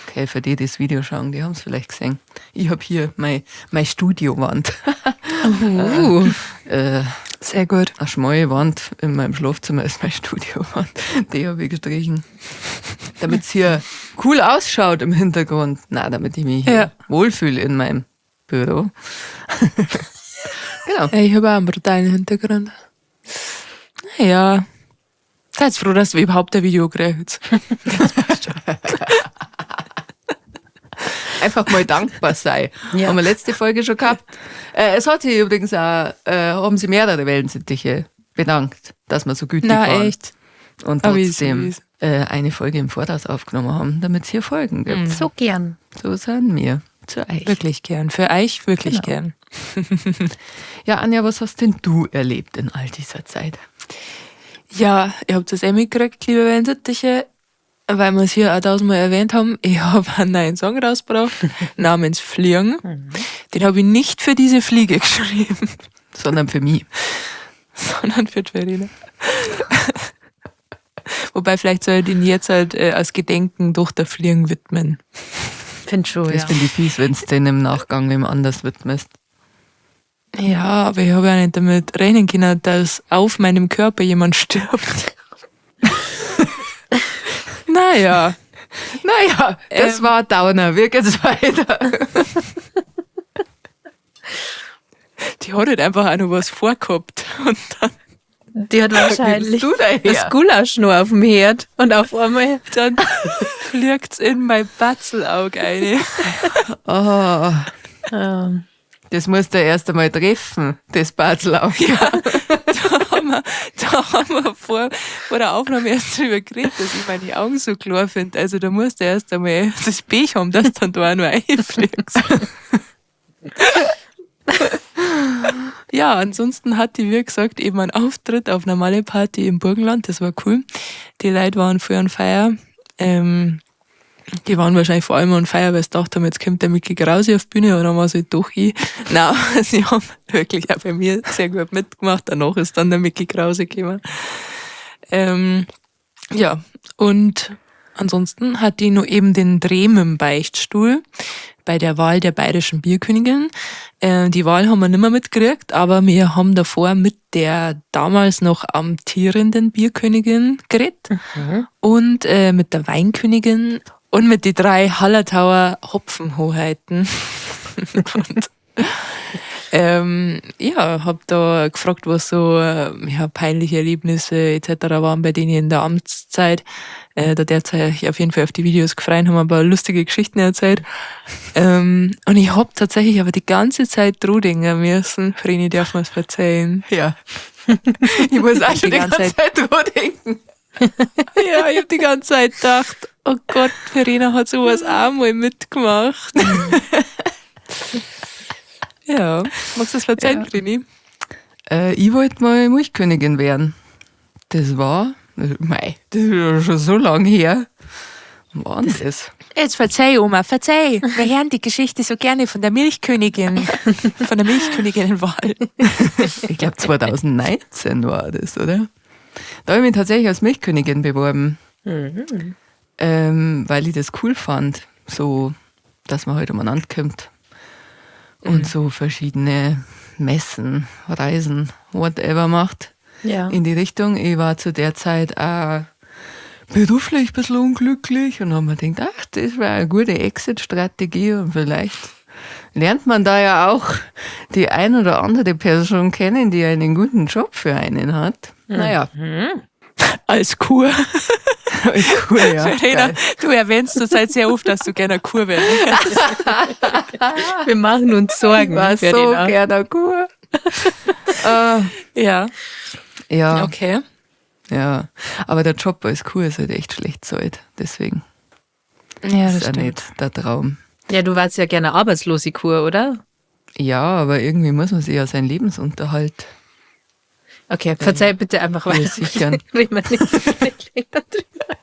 Okay, für die, die das Video schauen, die haben es vielleicht gesehen. Ich habe hier meine Studiowand. Sehr gut. Eine schmale Wand in meinem Schlafzimmer ist meine Studiowand. Die habe ich gestrichen. Damit es hier cool ausschaut im Hintergrund. Na, damit ich mich hier Ja. wohlfühle in meinem Büro. Genau. Ja, ich habe auch einen brutalen Hintergrund. Naja. Seid froh, dass wir überhaupt ein Video kriegt. Einfach mal dankbar sein. Ja. Haben wir letzte Folge schon gehabt. Es hat sich übrigens auch, haben sie mehrere Wellensittiche bedankt, dass wir so gütig Na, waren. echt. Und Ah, wie trotzdem süß. eine Folge im Voraus aufgenommen haben, damit es hier Folgen gibt. So gern. So sind wir zu euch. Wirklich gern. Für euch wirklich Genau. gern. Ja, Anja, was hast denn du erlebt in all dieser Zeit? Ja, ihr habt das eh mitgekriegt, liebe Wellensittiche, weil wir es hier auch tausendmal erwähnt haben. Ich habe einen neuen Song rausgebracht, namens Fliegen. Den habe ich nicht für diese Fliege geschrieben, Sondern für mich. sondern für die Verena. Wobei, vielleicht soll ich den jetzt halt als Gedenken durch der Fliegen widmen. Find schon, Das ja. finde ich fies, wenn es den im Nachgang wem anders widmest. Ja, aber ich habe ja nicht damit rechnen können, dass auf meinem Körper jemand stirbt. Naja. Naja, das war Downer. Wir geht's weiter. Die hat halt einfach auch noch was vorgehabt. Und dann, Die hat wahrscheinlich Wie bist du daher? das Gulasch nur auf dem Herd und auf einmal. dann fliegt's in mein Batzelauge eine. Oh, Ähm, das musst du erst einmal treffen, das Batzel Ja, da haben wir vor der Aufnahme erst drüber geredet, dass ich meine Augen so klar finde. Also da musst du erst einmal das Pech haben, dass du dann da auch noch einfliegst. Ja, ansonsten hatte ich, wie gesagt, eben einen Auftritt auf einer Malle-Party im Burgenland. Das war cool. Die Leute waren voll on fire. Die waren wahrscheinlich vor allem on fire, weil sie gedacht haben, jetzt kommt der Micky Krause auf die Bühne und dann war es halt doch ich. Nein, sie haben wirklich auch bei mir sehr gut mitgemacht. Danach ist dann der Micky Krause gekommen. Ja, und ansonsten hat die noch eben den Dreh mit dem Beichtstuhl bei der Wahl der bayerischen Bierkönigin. Die Wahl haben wir nicht mehr mitgekriegt, aber wir haben davor mit der damals noch amtierenden Bierkönigin geredet und mit der Weinkönigin und mit die 3 Hallertauer Hopfenhoheiten. Und ja, hab da gefragt, was so ja, peinliche Erlebnisse et cetera waren bei denen in der Amtszeit. Da derzeit ich auf jeden Fall auf die Videos gefreut, haben ein paar lustige Geschichten erzählt. Und ich hab tatsächlich aber die ganze Zeit drohdenken müssen. Vreni, darf man's verzeihen? Ja. Ich muss auch schon die Die ganze ganze Zeit drohdenken. Ja, ich hab die ganze Zeit gedacht, oh Gott, Verena hat sowas auch mal mitgemacht. Ja, magst du das verzeihen, Ja. Vreni? Ich wollte mal Milchkönigin werden. Das war, mei, das ist ja schon so lange her. Wann war denn das? Jetzt verzeih, Oma, verzeih. Wir hören die Geschichte so gerne von der Milchkönigin. Von der Milchköniginnenwahl. Ich glaub, 2019 war das, oder? Da hab ich mich tatsächlich als Milchkönigin beworben. Weil ich das cool fand, so, dass man halt umeinander kommt. Und so verschiedene Messen, Reisen, whatever macht. Ja. In die Richtung. Ich war zu der Zeit auch beruflich ein bisschen unglücklich und habe mir gedacht, ach, das wäre eine gute Exit-Strategie und vielleicht lernt man da ja auch die ein oder andere Person kennen, die einen guten Job für einen hat. Naja, Als Kur. ist cool, ja. Verena, Geil. du erwähnst zurzeit sehr oft, dass du gerne eine Kur werden möchtest. Wir machen uns Ich Sorgen. war so Verena. gerne eine Kur. Ja, Ja, okay. ja. Aber der Job als Kur ist halt echt schlecht zahlt. Deswegen Ja, ist auch nicht der Traum. Ja, du warst ja gerne arbeitslose Kur, oder? Ja, aber irgendwie muss man sich ja seinen Lebensunterhalt Okay, verzeih bitte einfach Ja, weiter. sicher. Reden wir nicht länger drüber.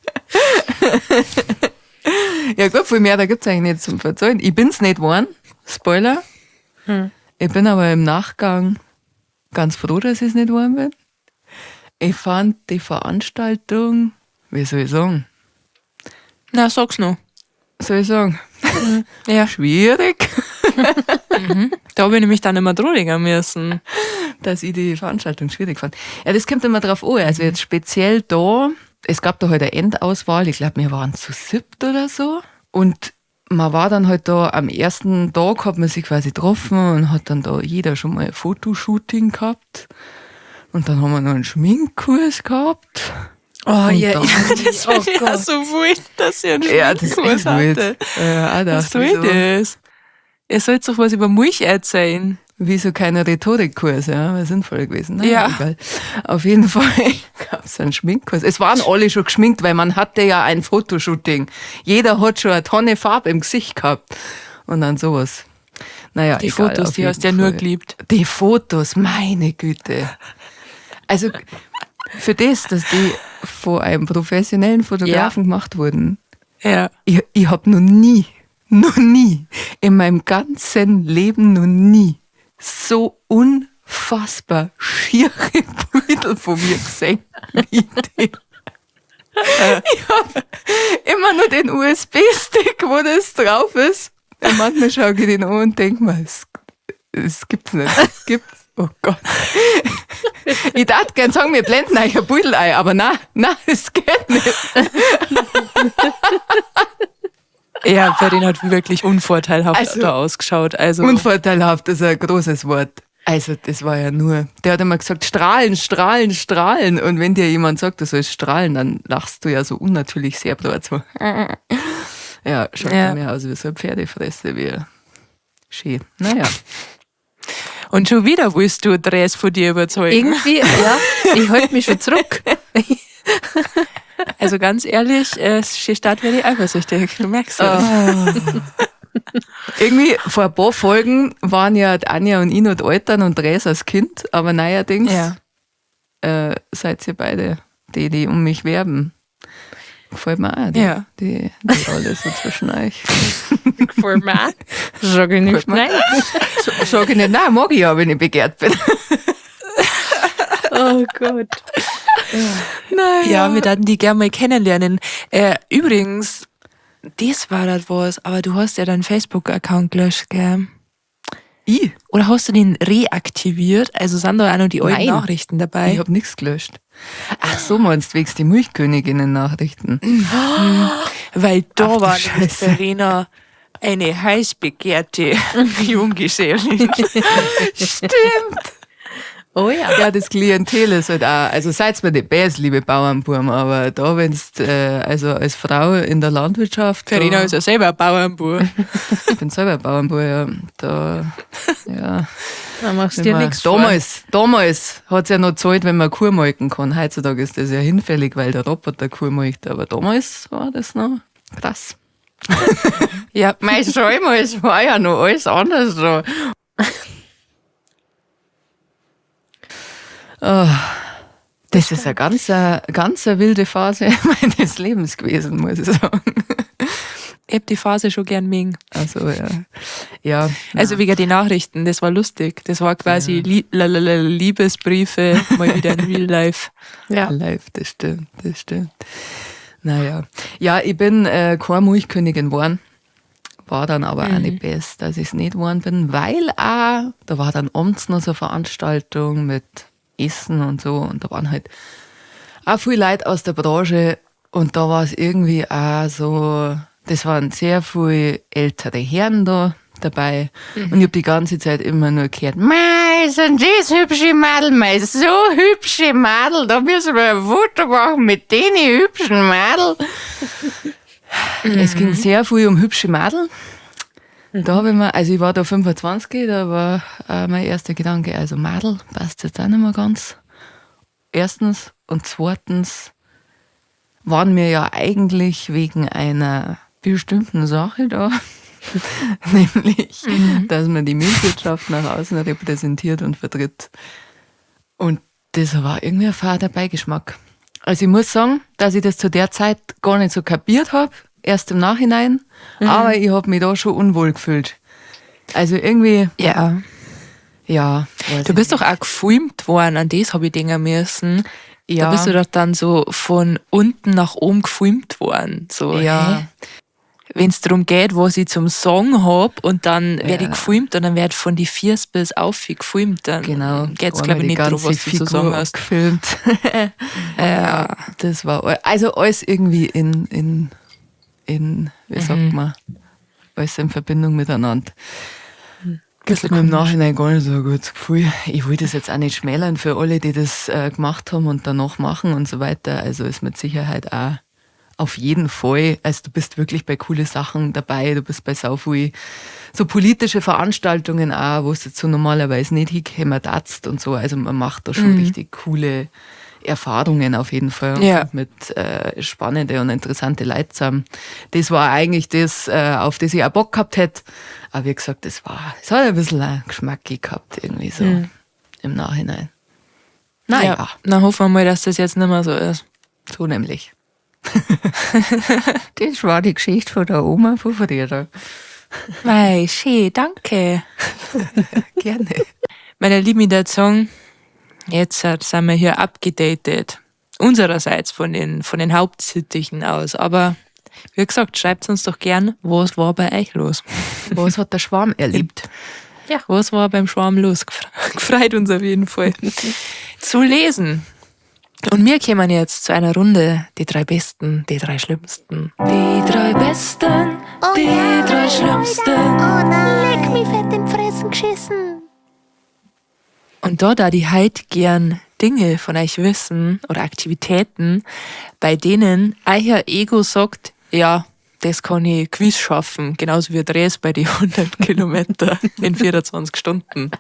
Ja gut, viel mehr da gibt's eigentlich nicht zum Verzeihen. Ich bin's nicht geworden, Spoiler. Ich bin aber im Nachgang ganz froh, dass ich's nicht geworden bin. Ich fand die Veranstaltung, wie soll ich sagen? Na, sag's noch. Soll ich sagen? Ja. Schwierig, Da habe ich nämlich dann immer drüber müssen. dass ich die Veranstaltung schwierig fand. Ja, das kommt immer drauf an. Also jetzt speziell da, es gab da halt eine Endauswahl, ich glaube, wir waren zu siebt oder so. Und man war dann halt da, am ersten Tag hat man sich quasi getroffen und hat dann da jeder schon mal ein Fotoshooting gehabt. Und dann haben wir noch einen Schminkkurs gehabt. Oh, Und ja. dann- Das oh finde ich ja Gott. so wild, dass ihr einen Ja, das ist Schminkkurs echt wild. hatte. Ja, auch Was dachte ich soll so, das? Ihr sollt doch was über mich erzählen. Wieso kein Rhetorikkurs, ja, wäre sinnvoll gewesen. Naja, Ja. egal. Auf jeden Fall gab es einen Schminkkurs. Es waren alle schon geschminkt, weil man hatte ja ein Fotoshooting. Jeder hat schon eine Tonne Farbe im Gesicht gehabt. Und dann sowas. Naja, Die egal, Fotos, auf die hast du ja jeden nur Fall. geliebt. Die Fotos, meine Güte. Also für das, dass die von einem professionellen Fotografen gemacht wurden, Ja. ich habe noch nie, in meinem ganzen Leben noch nie so unfassbar schiere Bilder von mir gesehen wie die. Ich habe immer nur den USB-Stick, wo das drauf ist. Und manchmal schaue ich den an und denke mir, es gibt's nicht, es gibt's. Oh Gott. Ich darf gern sagen, wir blenden euch ein Beutel ein, aber nein, nein, es geht nicht. Ja, Verena hat wirklich unvorteilhaft Also- da ausgeschaut. Also, Unvorteilhaft ist ein großes Wort. Also, das war ja nur. Der hat immer gesagt, strahlen, strahlen, strahlen. Und wenn dir jemand sagt, du sollst strahlen, dann lachst du ja so unnatürlich sehr breit. So. Ja, schaut Ja. mir aus wie so eine Pferdefresse, wie schön. Naja. und schon wieder willst du Dress von dir überzeugen. Irgendwie, ja, ich halte mich schon zurück. Also ganz ehrlich, Stadt werde ich eifersüchtig. Du merkst es. Irgendwie vor ein paar Folgen waren ja die Anja und ich noch die Eltern und Dres als Kind, aber neuerdings Ja. seid ihr beide die, die um mich werben. Gefällt mir auch, die, Ja. die Rolle so zwischen euch. Gefällt mir auch. Sag ich nicht Gefällt mir. nein. Sag ich nicht, nein, mag ich ja, wenn ich begehrt bin. Oh Gott. Naja. Ja, wir würden die gerne mal kennenlernen. Übrigens, das war das was, aber du hast ja deinen Facebook-Account gelöscht, gell? Ich? Oder hast du den reaktiviert? Also sind da auch noch die alten Nein. Nachrichten dabei? Ich hab nichts gelöscht. Ach so, meinst du wegen die Milchköniginnen-Nachrichten? Weil da Ach du war nämlich Scheiße. Verena eine heiß begehrte Junggesellin. Stimmt. Oh ja. Ja, das Klientel ist halt auch, also seid's mir nicht böse, liebe Bauernbuben, aber da, wenn's, also als Frau in der Landwirtschaft. Verena da, ist ja selber ein Bauernbub. Ich bin selber Bauernbub, ja. Da, ja. Da machst du Wenn dir man- nichts vor. Damals hat's ja noch gezahlt, wenn man Kuh melken kann. Heutzutage ist das ja hinfällig, weil der Roboter Kuh melkt. Aber damals war das noch krass. Ja, Mein Schäumer, es war ja noch alles anders so. Oh, das ist eine ganz, ganz eine wilde Phase meines Lebens gewesen, muss ich sagen. ich hab die Phase schon gern mögen. Also, ja. Ja. Also wegen die Nachrichten, das war lustig. Das war quasi Liebesbriefe, mal wieder in Real Life. Ja. Live, das stimmt, das stimmt. Naja. Ja, ich bin keine Milchkönigin geworden. War dann aber auch nicht best, dass ich es nicht geworden bin, weil auch, da war dann abends noch so eine Veranstaltung mit Essen und so und da waren halt auch viele Leute aus der Branche und da war es irgendwie auch so, das waren sehr viele ältere Herren da dabei und ich habe die ganze Zeit immer nur gehört, Mei, sind das hübsche Madel, mei, so hübsche Madel, da müssen wir ein Foto machen mit den hübschen Madel. Es ging sehr viel um hübsche Madel. Da habe ich mir, also ich war da 25, da war mein erster Gedanke, also Madel passt jetzt auch nicht mehr ganz. Erstens und zweitens waren wir ja eigentlich wegen einer bestimmten Sache da, nämlich, dass man die Milchwirtschaft nach außen repräsentiert und vertritt. Und das war irgendwie ein fader Beigeschmack. Also ich muss sagen, dass ich das zu der Zeit gar nicht so kapiert habe, erst im Nachhinein, aber ich habe mich da schon unwohl gefühlt. Also irgendwie, Ja. ja. weiß Du ich bist nicht. doch auch gefilmt worden, an das habe ich denken müssen. Ja. Da bist du doch dann so von unten nach oben gefilmt worden. So, Ja. Wenn es darum geht, was ich zum Song hab und dann werde ich Ja. gefilmt und dann wird von die Viers bis auf gefilmt, dann Genau. geht's glaube Einmal ich die nicht darum, ganze was du zu Figur sagen hast. Gefilmt. Ja, das war also alles irgendwie in, wie sagt man, alles in Verbindung miteinander. Gibt mir im Nachhinein gar nicht so ein gutes Gefühl. Ich will das jetzt auch nicht schmälern für alle, die das gemacht haben und danach machen und so weiter. Also ist mit Sicherheit auch auf jeden Fall, also du bist wirklich bei coole Sachen dabei, du bist bei sau viel so politische Veranstaltungen auch, wo es jetzt so normalerweise nicht hinkommen darfst und so. Also man macht da schon richtig coole Erfahrungen auf jeden Fall und Ja. kommt mit spannende und interessante Leute zusammen. Das war eigentlich das, auf das ich auch Bock gehabt hätte. Aber wie gesagt, es hat ein bisschen einen Geschmack gehabt irgendwie so im Nachhinein. Naja, Ja. Dann hoffen wir mal, dass das jetzt nicht mehr so ist. so nämlich. Das war die Geschichte von der Oma von früher. Mei, schön, danke. Gerne. Meine Lieben, ich würd sagen, jetzt sind wir hier abgedatet. Unsererseits von den Hauptsittichen aus. Aber wie gesagt, schreibt uns doch gern, was war bei euch los? Was hat der Schwarm erlebt? Ja. Was war beim Schwarm los? Gefreut uns auf jeden Fall. Zu lesen. Und wir kommen jetzt zu einer Runde, die drei Besten, die drei Schlimmsten. Die drei Besten, die drei Schlimmsten. Oh nein. Leck mich fett in Fressen geschissen. Und da die halt gern Dinge von euch wissen oder Aktivitäten, bei denen euer Ego sagt, ja, das kann ich gewiss schaffen, genauso wie Dres bei die 100 Kilometer in 24 Stunden.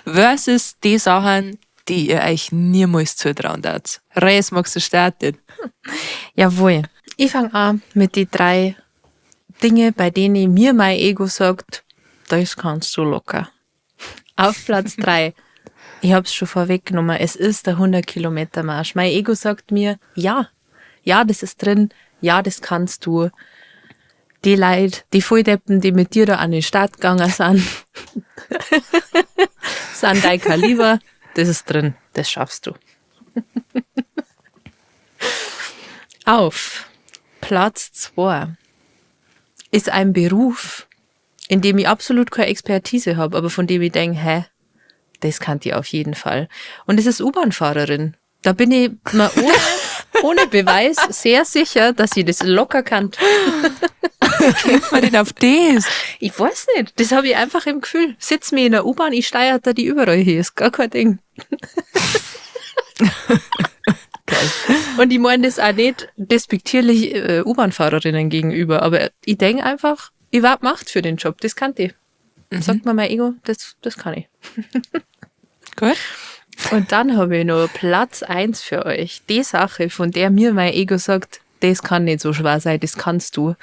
Versus die Sachen, die ihr euch niemals zutrauen darf. Res, magst du starten? Jawohl. Ich fange an mit die drei Dinge, bei denen mir mein Ego sagt, das kannst du locker. Auf Platz 3. Ich hab's schon vorweggenommen. Es ist der 100-Kilometer-Marsch. Mein Ego sagt mir, ja, ja, das ist drin, ja, das kannst du. Die Leute, die Volldeppen, die mit dir da an den Start gegangen sind, sind dein Kaliber, das ist drin, das schaffst du. Auf Platz 2 ist ein Beruf, in dem ich absolut keine Expertise habe, aber von dem ich denke, hä, das kann die auf jeden Fall. Und es ist U-Bahn-Fahrerin. Da bin ich mir ohne Beweis sehr sicher, dass ich das locker kann. Kommt man denn auf das? Ich weiß nicht. Das habe ich einfach im Gefühl. Sitz mir in der U-Bahn, ich steuere da die überall hin. Ist gar kein Ding. Und ich meine das auch nicht despektierlich U-Bahn-Fahrerinnen gegenüber, aber ich denke einfach, ich war gemacht für den Job, das kann ich. Sagt mir mein Ego, das kann ich. Gut. Und dann habe ich noch Platz 1 für euch. Die Sache, von der mir mein Ego sagt, das kann nicht so schwer sein, das kannst du.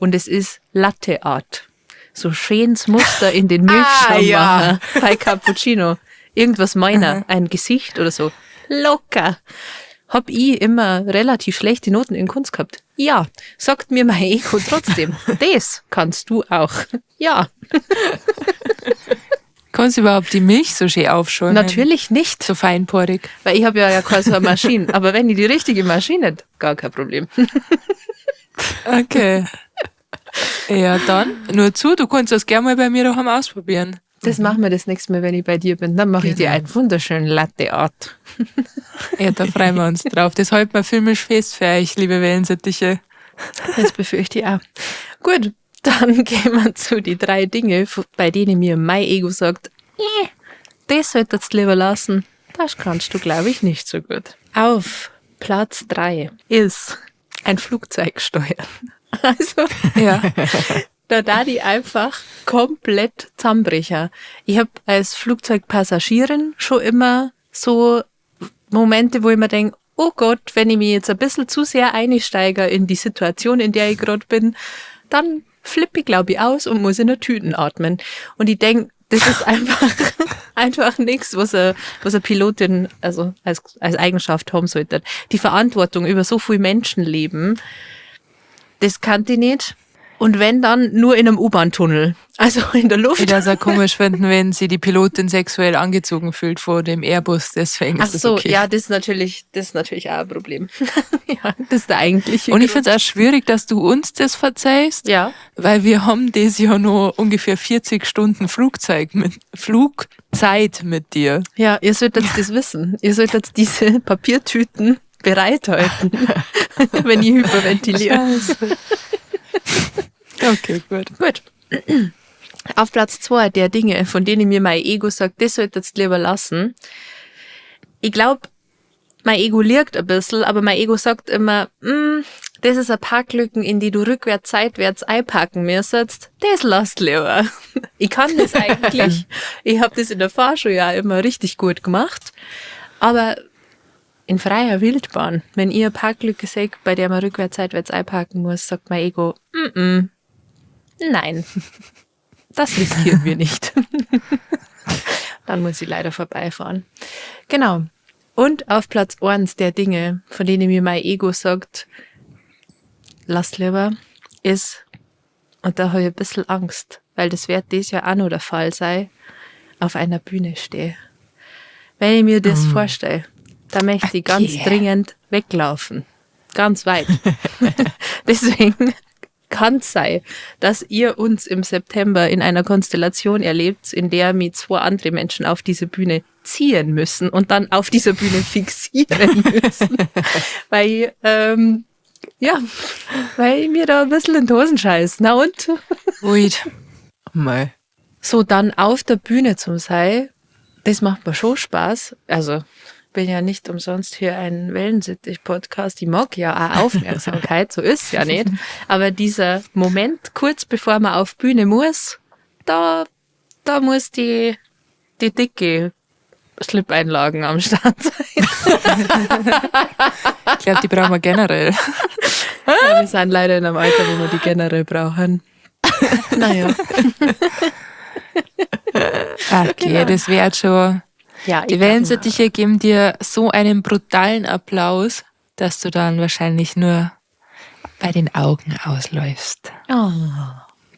Und es ist Latte Art. So schönes Muster in den Milchschaum machen bei Cappuccino. Irgendwas meiner, ein Gesicht oder so. Locker. Hab ich immer relativ schlechte Noten in Kunst gehabt? Ja. Sagt mir mein Ego trotzdem, das kannst du auch. Ja. Kannst du überhaupt die Milch so schön aufschäumen? Natürlich nicht. So feinporig. Weil ich habe ja keine so eine Maschine. Aber wenn ich die richtige Maschine hätte, gar kein Problem. Okay. Ja, dann, nur zu, du kannst das gerne mal bei mir daheim ausprobieren. Das machen wir das nächste Mal, wenn ich bei dir bin. Dann mache ich dir einen wunderschönen Latte Art. Ja, da freuen wir uns drauf. Das halten wir filmisch fest für euch, liebe Wellensittiche. Das befürchte ich auch. Gut, dann gehen wir zu die drei Dinge, bei denen mir mein Ego sagt, das solltest du lieber lassen. Das kannst du, glaube ich, nicht so gut. Auf Platz 3 ist ein Flugzeug steuern. Also, Ja. da die einfach komplett zusammenbrechen. Ich habe als Flugzeugpassagierin schon immer so Momente, wo ich mir denk, oh Gott, wenn ich mich jetzt ein bisschen zu sehr einsteige in die Situation, in der ich grad bin, dann flippe ich, glaub ich, aus und muss in der Tüten atmen. Und ich denk, das ist einfach nix, was eine Pilotin also als Eigenschaft haben sollte. Die Verantwortung über so viel Menschenleben, das kann die nicht. Und wenn, dann nur in einem U-Bahn-Tunnel. Also in der Luft. Ich würde es auch komisch finden, wenn sie die Pilotin sexuell angezogen fühlt vor dem Airbus. Deswegen ist Ach das so, okay. Ja, das ist natürlich auch ein Problem. Ja, das ist der eigentliche Und ich Grund. find's auch schwierig, dass du uns das verzeihst. Ja. Weil wir haben das ja nur ungefähr 40 Stunden Flugzeit mit dir. Ja, ihr solltet das wissen. Ihr solltet diese Papiertüten bereithalten, wenn ich hyperventiliere. Scheiße. Okay, gut. Gut. Auf Platz 2 der Dinge, von denen mir mein Ego sagt, das solltest du lieber lassen. Ich glaub, mein Ego liegt ein bisschen, aber mein Ego sagt immer, das ist ein Parklücken, in die du rückwärts, seitwärts einparken müsstest. Das lasst lieber. Ich kann das eigentlich. Ich hab das in der Fahrschule ja immer richtig gut gemacht. Aber in freier Wildbahn, wenn ihr eine Parklücke seht, bei der man rückwärts, seitwärts einparken muss, sagt mein Ego, nein, das riskieren wir nicht. Dann muss ich leider vorbeifahren. Genau. Und auf Platz 1 der Dinge, von denen mir mein Ego sagt, lass lieber, ist, und da habe ich ein bisschen Angst, weil das wird dieses Jahr auch noch der Fall sein, auf einer Bühne stehe. Wenn ich mir das vorstelle, da möchte ich ganz dringend weglaufen. Ganz weit. Deswegen kann es sein, dass ihr uns im September in einer Konstellation erlebt, in der mich 2 andere Menschen auf diese Bühne ziehen müssen und dann auf dieser Bühne fixieren müssen. Weil ich mir da ein bisschen in die Hosen scheiß. Na und? Ruhig. Mei. So, dann auf der Bühne zum sein, das macht mir schon Spaß. Also, bin ja nicht umsonst hier ein Wellensittich-Podcast. Ich mag ja auch Aufmerksamkeit, so ist's ja nicht. Aber dieser Moment, kurz bevor man auf Bühne muss, da muss die dicke Slip-Einlagen am Start sein. Ich glaub, die brauchen wir generell. Ja, wir sind leider in einem Alter, wo wir die generell brauchen. Naja. Okay, genau. Das wär schon... Ja, die ich Wellensittiche geben dir so einen brutalen Applaus, dass du dann wahrscheinlich nur bei den Augen ausläufst. Oh.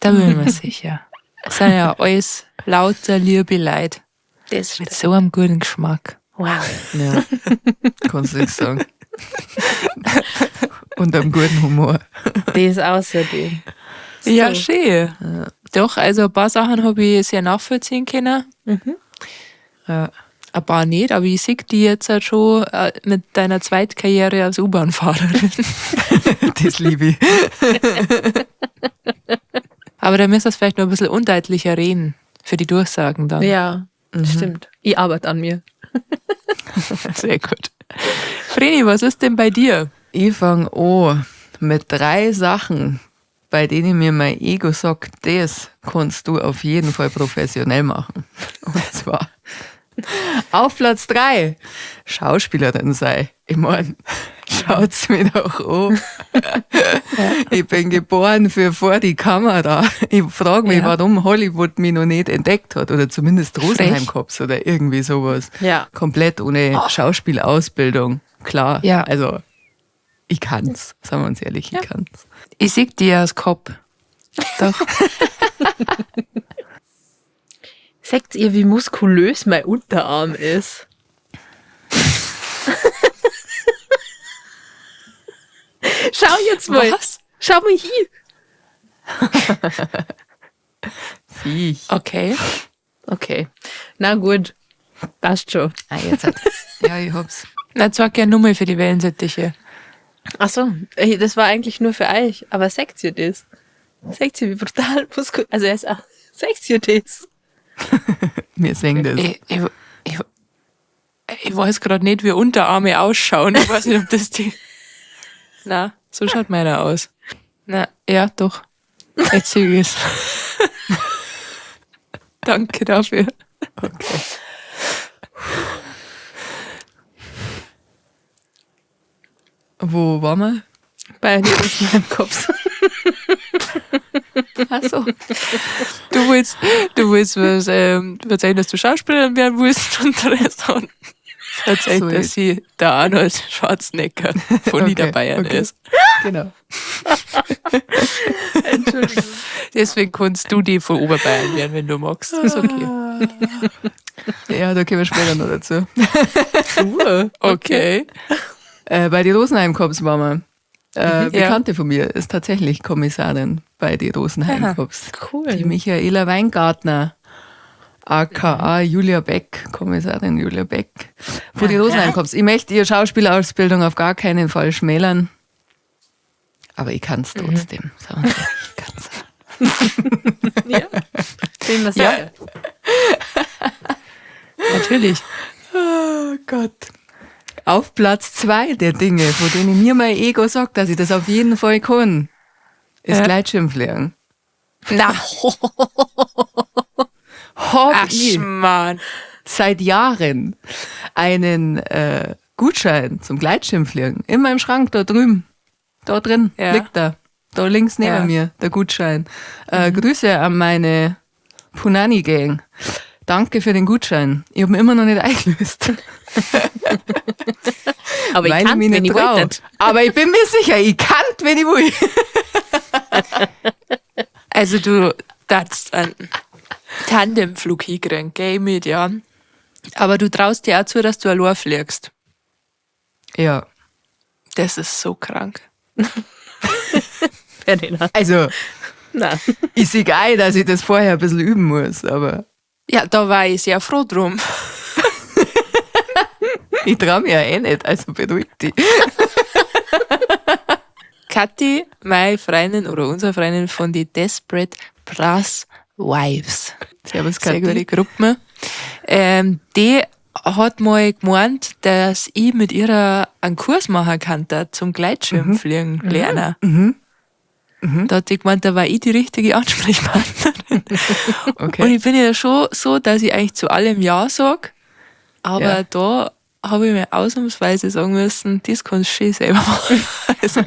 Da bin ich mir sicher. Das sind ja alles lauter liebe Leute. Das Mit so einem guten Geschmack. Wow. Ja, kannst du nichts sagen. Und einem guten Humor. Das außerdem. So. Ja, schön. Ja. Doch, also ein paar Sachen habe ich sehr nachvollziehen können. Mhm. Ja. Ein paar nicht, aber ich sehe die jetzt halt schon mit deiner Zweitkarriere als U-Bahn-Fahrerin. Das liebe ich. Aber da müsst ihr vielleicht noch ein bisschen undeutlicher reden für die Durchsagen dann. Ja, stimmt. Ich arbeite an mir. Sehr gut. Vreni, was ist denn bei dir? Ich fange an mit 3 Sachen, bei denen mir mein Ego sagt, das kannst du auf jeden Fall professionell machen. Und zwar auf Platz 3, Schauspielerin sei. Ich mein, schaut's mir doch an. Ich bin geboren für vor die Kamera. Ich frag mich, warum Hollywood mich noch nicht entdeckt hat oder zumindest Rosenheim Cops oder irgendwie sowas. Ja. Komplett ohne Schauspielausbildung. Klar, ja. Also ich kann's, sagen wir uns ehrlich, ich kann's. Ich seh dir als Kopf. Doch. Seht ihr, wie muskulös mein Unterarm ist? Schau jetzt mal. Was? Schau mal hier. Siech. Okay. Okay. Na gut. Passt schon. Ah, jetzt hat. Ja, ich hab's. Na, zeig gerne nur mal für die Wellensittiche. Ach so, ey, das war eigentlich nur für euch. Aber seht ihr das? Seht ihr, wie brutal muskulös... Also er ist auch... Seht ihr das? Wir sehen das. Ich weiß gerade nicht, wie Unterarme ausschauen. Ich weiß nicht, ob das die... Na, so schaut meiner aus. Na, ja, doch. Jetzt sehe ich es. Danke dafür. Okay. Wo waren wir? Bei dir ist in meinem Kopf. Ach so. Du willst was, erzählen, dass du Schauspielerin werden willst und der Rest und erzählt, So dass ist. sie der Arnold Schwarzenegger von Okay, Niederbayern okay. ist. Genau. Entschuldigung. Deswegen kannst du die von Oberbayern werden, wenn du magst. Ist okay. Ja, da kommen wir später noch dazu. Okay. Bei die Rosenheim Cops waren wir. Ja. Bekannte von mir ist tatsächlich Kommissarin bei die Rosenheim Cops. Cool. Die Michaela Weingartner, aka Julia Beck, Kommissarin Julia Beck, von die Rosenheim Cops. Ich möchte ihre Schauspielausbildung auf gar keinen Fall schmälern, aber ich kann's trotzdem. Sagen wir so, ich kann's. Ja. Bin mir sicher. Natürlich. Oh Gott. Auf Platz 2 der Dinge, von denen mir mein Ego sagt, dass ich das auf jeden Fall kann, ist Ja. Gleitschirmfliegen. Na, Hab ach, ich Schmarrn. seit Jahren einen Gutschein zum Gleitschirmfliegen in meinem Schrank da drüben. Da drin Ja. liegt er. Da links neben Ja. mir, der Gutschein. Grüße an meine Punani-Gang. Danke für den Gutschein. Ich habe ihn immer noch nicht eingelöst. Aber ich weil kann, mich wenn nicht ich trau. wollte. Aber ich bin mir sicher, ich kann, wenn ich will. Also du darfst einen Tandemflug hinkriegen, geh ich mit, ja. Aber du traust dir auch zu, dass du allein fliegst. Ja. Das ist so krank. Ferdinand. Also, Nein. ich sehe geil, dass ich das vorher ein bisschen üben muss, aber Ja, da war ich sehr froh drum. ich traue mich ja eh nicht, also beruhig dich. Kathi, meine Freundin oder unsere Freundin von die Desperate Brass Wives. Servus, Sehr Kathi. gute Gruppe. Die hat mal gemeint, dass ich mit ihrer einen Kurs machen kann, da zum Gleitschirmfliegen lernen. Da hat die gemeint, da war ich die richtige Ansprechpartnerin. Okay. Und ich bin ja schon so, dass ich eigentlich zu allem Ja sag, aber Ja. da habe ich mir ausnahmsweise sagen müssen, das kannst du schön selber machen. Also.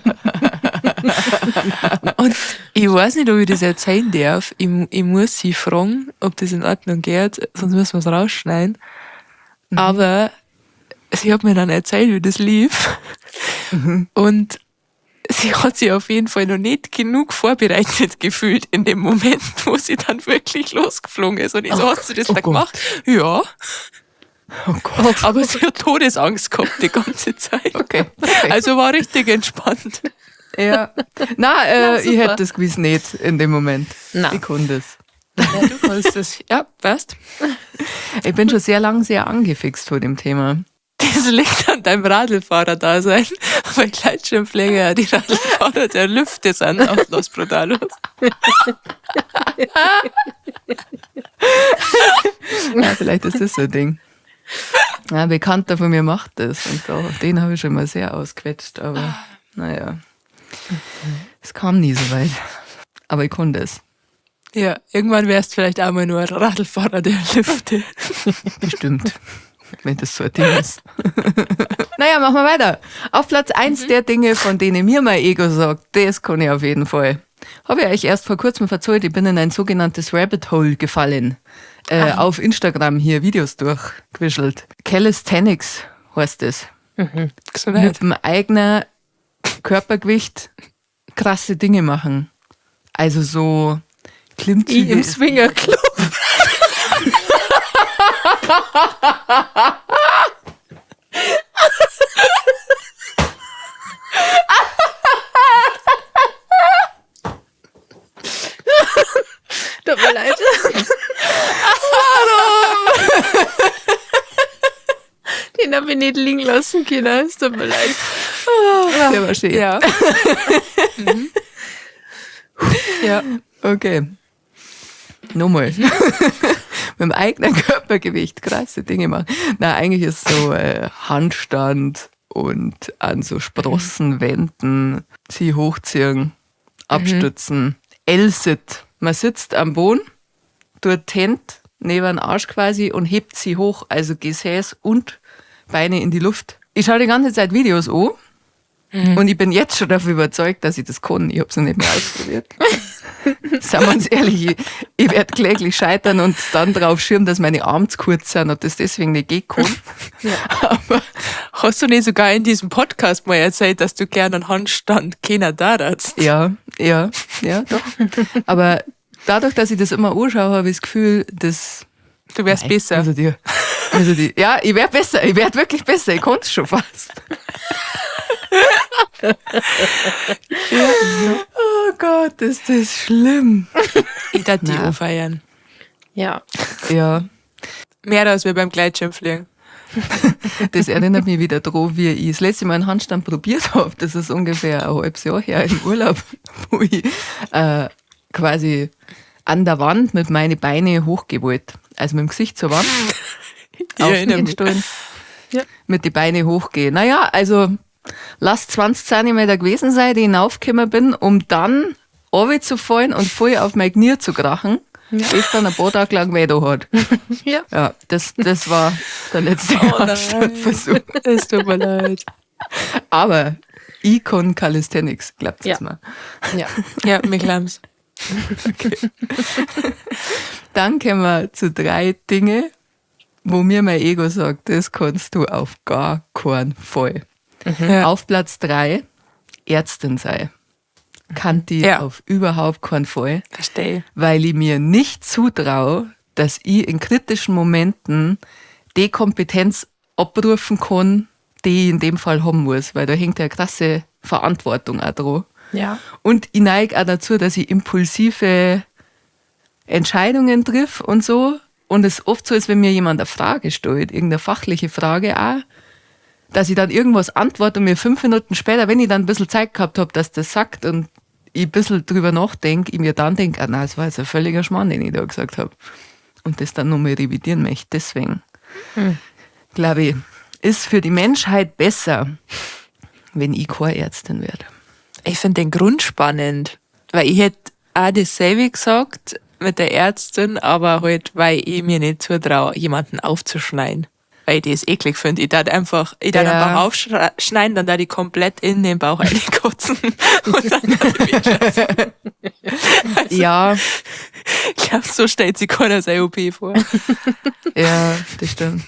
Und ich weiß nicht, ob ich das erzählen darf. Ich muss sie fragen, ob das in Ordnung geht, sonst müssen wir es rausschneiden. Aber sie hat mir dann erzählt, wie das lief. Und sie hat sich auf jeden Fall noch nicht genug vorbereitet gefühlt in dem Moment, wo sie dann wirklich losgeflogen ist. Und ich so, hast du das Oh da Gott. gemacht? Ja. Oh Gott. Aber sie hat Todesangst gehabt die ganze Zeit. Okay. okay. Also war richtig entspannt. Ja. Nein, ich super. hätte das gewiss nicht in dem Moment. Nein. Ich konnte es. Ja, du kannst das. Ja, passt. Ich bin schon sehr lang sehr angefixt vor dem Thema. Das liegt an deinem Radlfahrer-Dasein. Weil Gleitschirmpfleger ja die Radlfahrer der Lüfte sind auf Los Brutalos. Ja, vielleicht ist das so ein Ding. Ja, ein Bekannter von mir macht das und da, den habe ich schon mal sehr ausquetscht, aber naja. Es kam nie so weit. Aber ich konnte es. Ja, irgendwann wärst du vielleicht auch mal nur ein Radlfahrer der Lüfte. Bestimmt. Wenn das so ein Ding ist. Naja, machen wir weiter. Auf Platz 1 der Dinge, von denen mir mein Ego sagt, das kann ich auf jeden Fall. Habe ich euch erst vor kurzem verzählt, ich bin in ein sogenanntes Rabbit Hole gefallen. Auf Instagram hier Videos durchgewischelt. Calisthenics heißt das. Gesundheit. Mit dem eigenen Körpergewicht krasse Dinge machen. Also so Klimmzüge. Ich im Swingerclub. Den habe ich nicht liegen lassen können. Es tut mir leid. Der war schön. Ja. Ja. Okay. Nochmal. Mit dem eigenen Körpergewicht krasse Dinge machen. Na, eigentlich ist so Handstand und an so Sprossenwänden sie hochziehen, abstützen. L-Sit. Man sitzt am Boden, tut die Hände neben den Arsch quasi und hebt sie hoch, also Gesäß und Beine in die Luft. Ich schaue die ganze Zeit Videos an und ich bin jetzt schon davon überzeugt, dass ich das kann. Ich habe es noch nicht mehr ausprobiert. Seien wir uns ehrlich, ich werde kläglich scheitern und dann drauf schirmen, dass meine Arme zu kurz sind und das deswegen nicht gehen kann. Aber Hast du nicht sogar in diesem Podcast mal erzählt, dass du gerne einen Handstand keiner da hast? ja, doch. Aber dadurch, dass ich das immer anschaue, habe ich das Gefühl, dass Du wärst besser. Ja, ich werde besser. Ich werde wirklich besser. Ich kann es schon fast. Ja. Oh Gott, ist das schlimm. Ich darf die Nein. auch feiern. Ja. Ja, Mehr als wir beim Gleitschirmfliegen. das erinnert mich wieder dran, wie ich das letzte Mal einen Handstand probiert habe. Das ist ungefähr ein halbes Jahr her im Urlaub, wo ich quasi an der Wand mit meinen Beinen hochgewollt. Also mit dem Gesicht zur Wand. Ich auf den erinnere mich. Stuhl. Ja. Mit den Beinen hochgehen. Naja, also lass 20 Zentimeter gewesen sein, die ich hinaufgekommen bin, um dann runterzufallen und voll auf mein Knie zu krachen, das dann ein paar Tage lang weh da hat. Ja. Ja, das war der letzte Handstandversuch. Es tut mir leid. Aber ich kann Calisthenics, glaubt es Ja. mir. Ja. Ja, mir glaubt's. Dann kommen wir zu 3 Dinge, wo mir mein Ego sagt, das kannst du auf gar keinen Fall. Ja. Auf Platz 3, Ärztin sei. Kann die auf überhaupt keinen Fall, Verstehe. weil ich mir nicht zutraue, dass ich in kritischen Momenten die Kompetenz abrufen kann, die ich in dem Fall haben muss, weil da hängt ja eine krasse Verantwortung auch dran. Ja. Und ich neige auch dazu, dass ich impulsive Entscheidungen triff und so. Und es oft so ist, wenn mir jemand eine Frage stellt, irgendeine fachliche Frage auch, dass ich dann irgendwas antworte und mir 5 Minuten später, wenn ich dann ein bisschen Zeit gehabt habe, dass das sagt und ich ein bisschen drüber nachdenke, ich mir dann denke, ah nein, das war jetzt ein völliger Schmarrn, den ich da gesagt habe. Und das dann nochmal revidieren möchte. Deswegen, glaube ich, ist für die Menschheit besser, wenn ich keine Ärztin werde. Ich finde den Grund spannend, weil ich hätte auch dasselbe gesagt mit der Ärztin, aber halt, weil ich mir nicht zutraue, jemanden aufzuschneiden. Weil ich das eklig finde. Ich darf einfach, einen Bauch aufschneiden, dann darf ich komplett in den Bauch reinkotzen. Und dann darf ich weglassen. Also, ja. Ich glaube, so stellt sich keiner seine OP vor. Ja, das stimmt.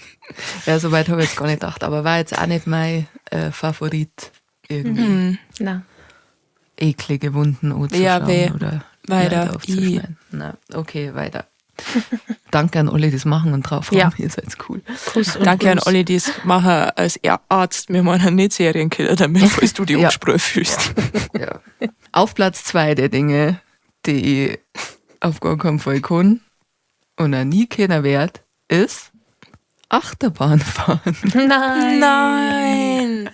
Ja, so weit habe ich jetzt gar nicht gedacht, aber war jetzt auch nicht mein Favorit irgendwie. Mhm. Na. Eklige Wunden anzuschauen Ja, weh. oder Weiter. Leute aufzuschneiden. Na, okay, weiter. Danke an alle, die es machen und drauf haben. Ja. Ihr seid cool. Kuss und Danke an Gruß. alle, die es machen als Arzt. Wir machen nicht Serienkiller damit, falls du die Ja. angesprochen fühlst. Ja. Auf Platz 2 der Dinge, die ich auf gar keinen Fall kann und auch nie keiner wert, ist Achterbahn fahren. Nein. Nein!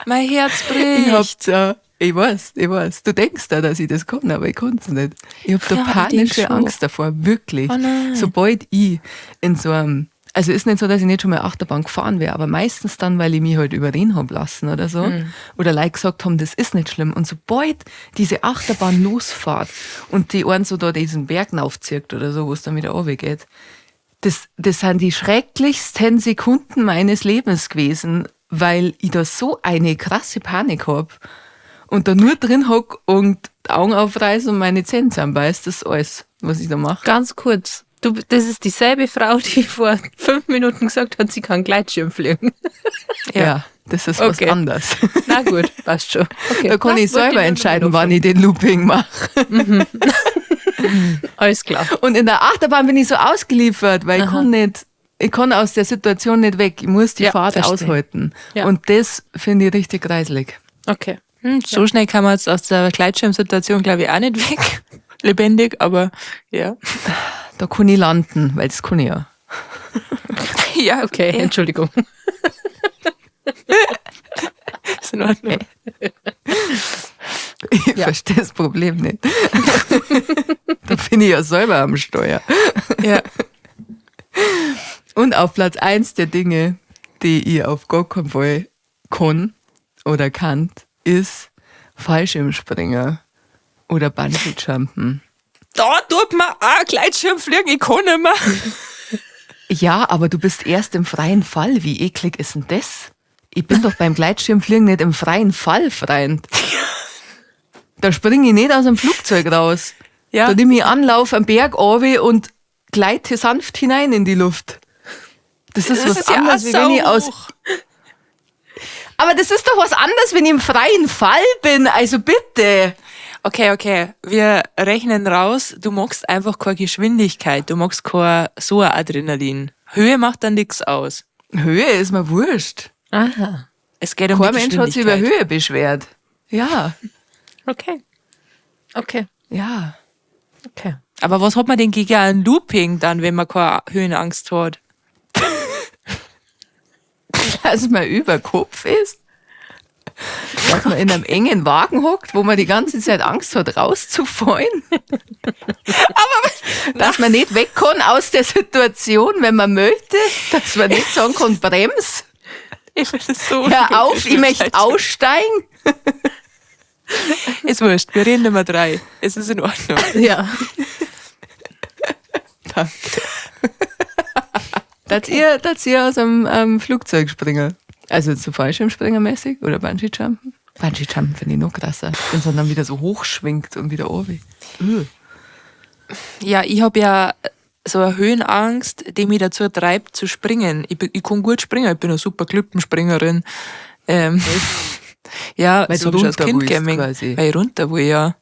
Mein Herz bricht. Ich hab's ja. Ich weiß. Du denkst da, dass ich das kann, aber ich kann's nicht. Ich hab da Ja, ich denk panische schon. Angst davor, wirklich. Oh nein. Sobald ich in so einem, also ist nicht so, dass ich nicht schon mal Achterbahn gefahren wäre, aber meistens dann, weil ich mich halt überreden hab lassen oder so. Oder Leute gesagt haben, das ist nicht schlimm. Und sobald diese Achterbahn losfahrt und die einen so da diesen Berg raufzieht oder so, wo es dann wieder runtergeht, das sind die schrecklichsten Sekunden meines Lebens gewesen, weil ich da so eine krasse Panik hab und da nur drin hock und die Augen aufreiß und meine Zähne zusammenbeiß. Das ist alles, was ich da mache. Ganz kurz. Du, das ist dieselbe Frau, die vor 5 Minuten gesagt hat, sie kann Gleitschirm fliegen. Ja, das ist Okay. was anderes. Na gut, passt schon. Okay. Da kann Na, ich wollte selber nur entscheiden, noch wann ich den Looping mache. Alles klar. Und in der Achterbahn bin ich so ausgeliefert, weil ich kann aus der Situation nicht weg. Ich muss die Ja, Fahrt verstehe. aushalten. Ja. Und das finde ich richtig kreislig. Okay. So schnell kann man jetzt aus der Gleitschirmsituation, glaube ich, auch nicht weg. Lebendig, aber ja. Da kann ich landen, weil das kann ich ja. Ja, Okay, Entschuldigung. in Ordnung. Ich verstehe das Problem nicht. Da bin ich ja selber am Steuer. Ja. Und auf Platz 1 der Dinge, die ich auf gar keinen Fall kann oder kannt, ist Fallschirmspringer oder Bungee-Jumpen. Da tut man auch Gleitschirmfliegen, ich kann nicht mehr. Ja, aber du bist erst im freien Fall. Wie eklig ist denn das? Ich bin doch beim Gleitschirmfliegen nicht im freien Fall, Freund. Da springe ich nicht aus dem Flugzeug raus. Ja. Da nehme ich Anlauf am Berg runter und gleite sanft hinein in die Luft. Das ist Das was ist ja anderes, auch wie wenn ich aus. sauhoch. Aber das ist doch was anderes, wenn ich im freien Fall bin. Also bitte. Okay, okay. Wir rechnen raus, du magst einfach keine Geschwindigkeit, du magst kein so ein Adrenalin. Höhe macht dann nichts aus. Höhe ist mir wurscht. Aha. Es geht um Kein die Mensch hat sich über Geschwindigkeit. Höhe beschwert. Ja, Okay. Okay. ja. Okay. Aber was hat man denn gegen ein Looping dann, wenn man keine Höhenangst hat? Dass man über Kopf ist. Dass man in einem engen Wagen hockt, wo man die ganze Zeit Angst hat, rauszufallen. Aber dass man nicht weg kann aus der Situation, wenn man möchte. Dass man nicht sagen kann, brems, Ich finde das so. hör auf, ich möchte aussteigen. Ist wurscht, wir reden immer drei. Es ist in Ordnung. Ja. Danke. Dass ihr aus einem Flugzeug springen. Also zu Fallschirmspringer mäßig oder Bungee-Jumpen. Bungee-Jumpen finde ich noch krasser. Wenn es dann wieder so hochschwingt und wieder runter. Ja, ich habe ja so eine Höhenangst, die mich dazu treibt, zu springen. Ich kann gut springen, ich bin eine super Klippenspringerin. Ja, Weil so du hab ich als runter Kind willst gegangen. quasi. Weil ich runter will, ja.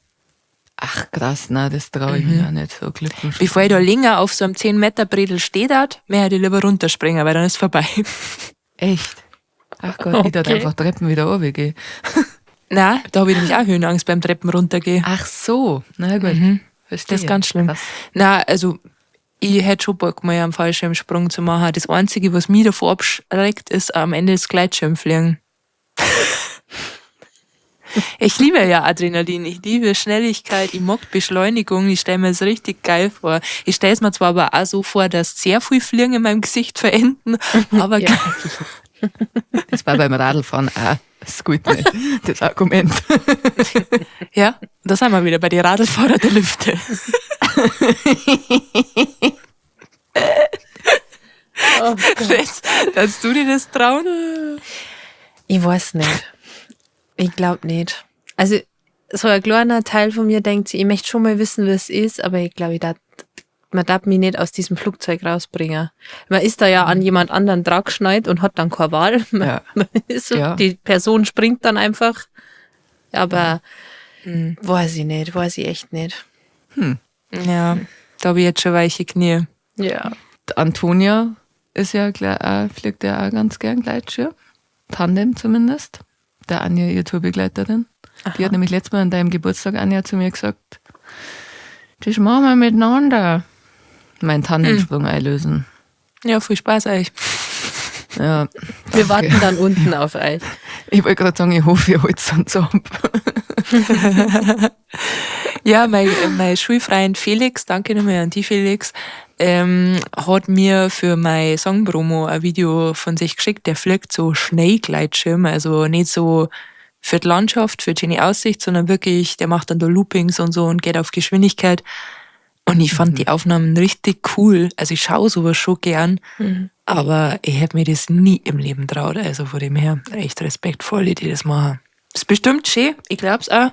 Ach krass, na, das traue ich mir ja nicht so Klippen. Bevor ich da länger auf so einem 10-Meter-Bredel stehe, dat, möchte ich lieber runterspringen, weil dann ist vorbei. Echt? Ach Gott, ich darf Okay. einfach Treppen wieder runtergehen. Nein, da habe ich nämlich auch Höhenangst beim Treppen runtergehen. Ach so, na gut. Verstehe. Das ist ganz schlimm. Krass. Na, also ich hätte schon Bock, mal einen Fallschirmsprung zu machen. Das Einzige, was mich davor abschreckt, ist am Ende das Gleitschirmfliegen. Ich liebe ja Adrenalin, ich liebe Schnelligkeit, ich mag Beschleunigung, ich stelle mir das richtig geil vor. Ich stelle es mir zwar aber auch so vor, dass sehr viel Fliegen in meinem Gesicht verenden, aber Ja. Das war beim Radlfahren auch. Das ist gut, nicht, das Argument. ja, da sind wir wieder bei den Radlfahrer der Lüfte. Oh Das, kannst du dir das trauen? Ich weiß nicht. Ich glaube nicht. Also, so ein kleiner Teil von mir denkt sich, ich möchte schon mal wissen, was es ist, aber ich glaube, man darf mich nicht aus diesem Flugzeug rausbringen. Man ist da ja an jemand anderen dran geschnallt und hat dann keine Wahl. Man, Ja. man ist so, Ja. Die Person springt dann einfach. Aber weiß ich nicht, weiß ich echt nicht. Ja, da habe ich jetzt schon weiche Knie. Ja. Die Antonia ist ja gleich, auch, fliegt ja auch ganz gern Gleitschirm. Tandem zumindest. Der Anja, ihre Tourbegleiterin. Die hat nämlich letztes Mal an deinem Geburtstag, Anja, zu mir gesagt, das machen wir miteinander. Meinen Tandemsprung einlösen. Ja, viel Spaß euch. Ja, Wir warten dann unten auf euch. Ich wollte gerade sagen, ich hoffe, ihr holt uns ab. Ja, mein Schulfreund Felix, danke nochmal an die Felix, hat mir für mein Songpromo ein Video von sich geschickt. Der fliegt so Schneegleitschirm, also nicht so für die Landschaft, für die schöne Aussicht, sondern wirklich, der macht dann da Loopings und so und geht auf Geschwindigkeit. Und ich fand die Aufnahmen richtig cool. Also ich schaue sowas schon gern, aber ich hätte mir das nie im Leben traut. Also von dem her, echt respektvoll, die das machen. Ist bestimmt schön, ich glaub's auch.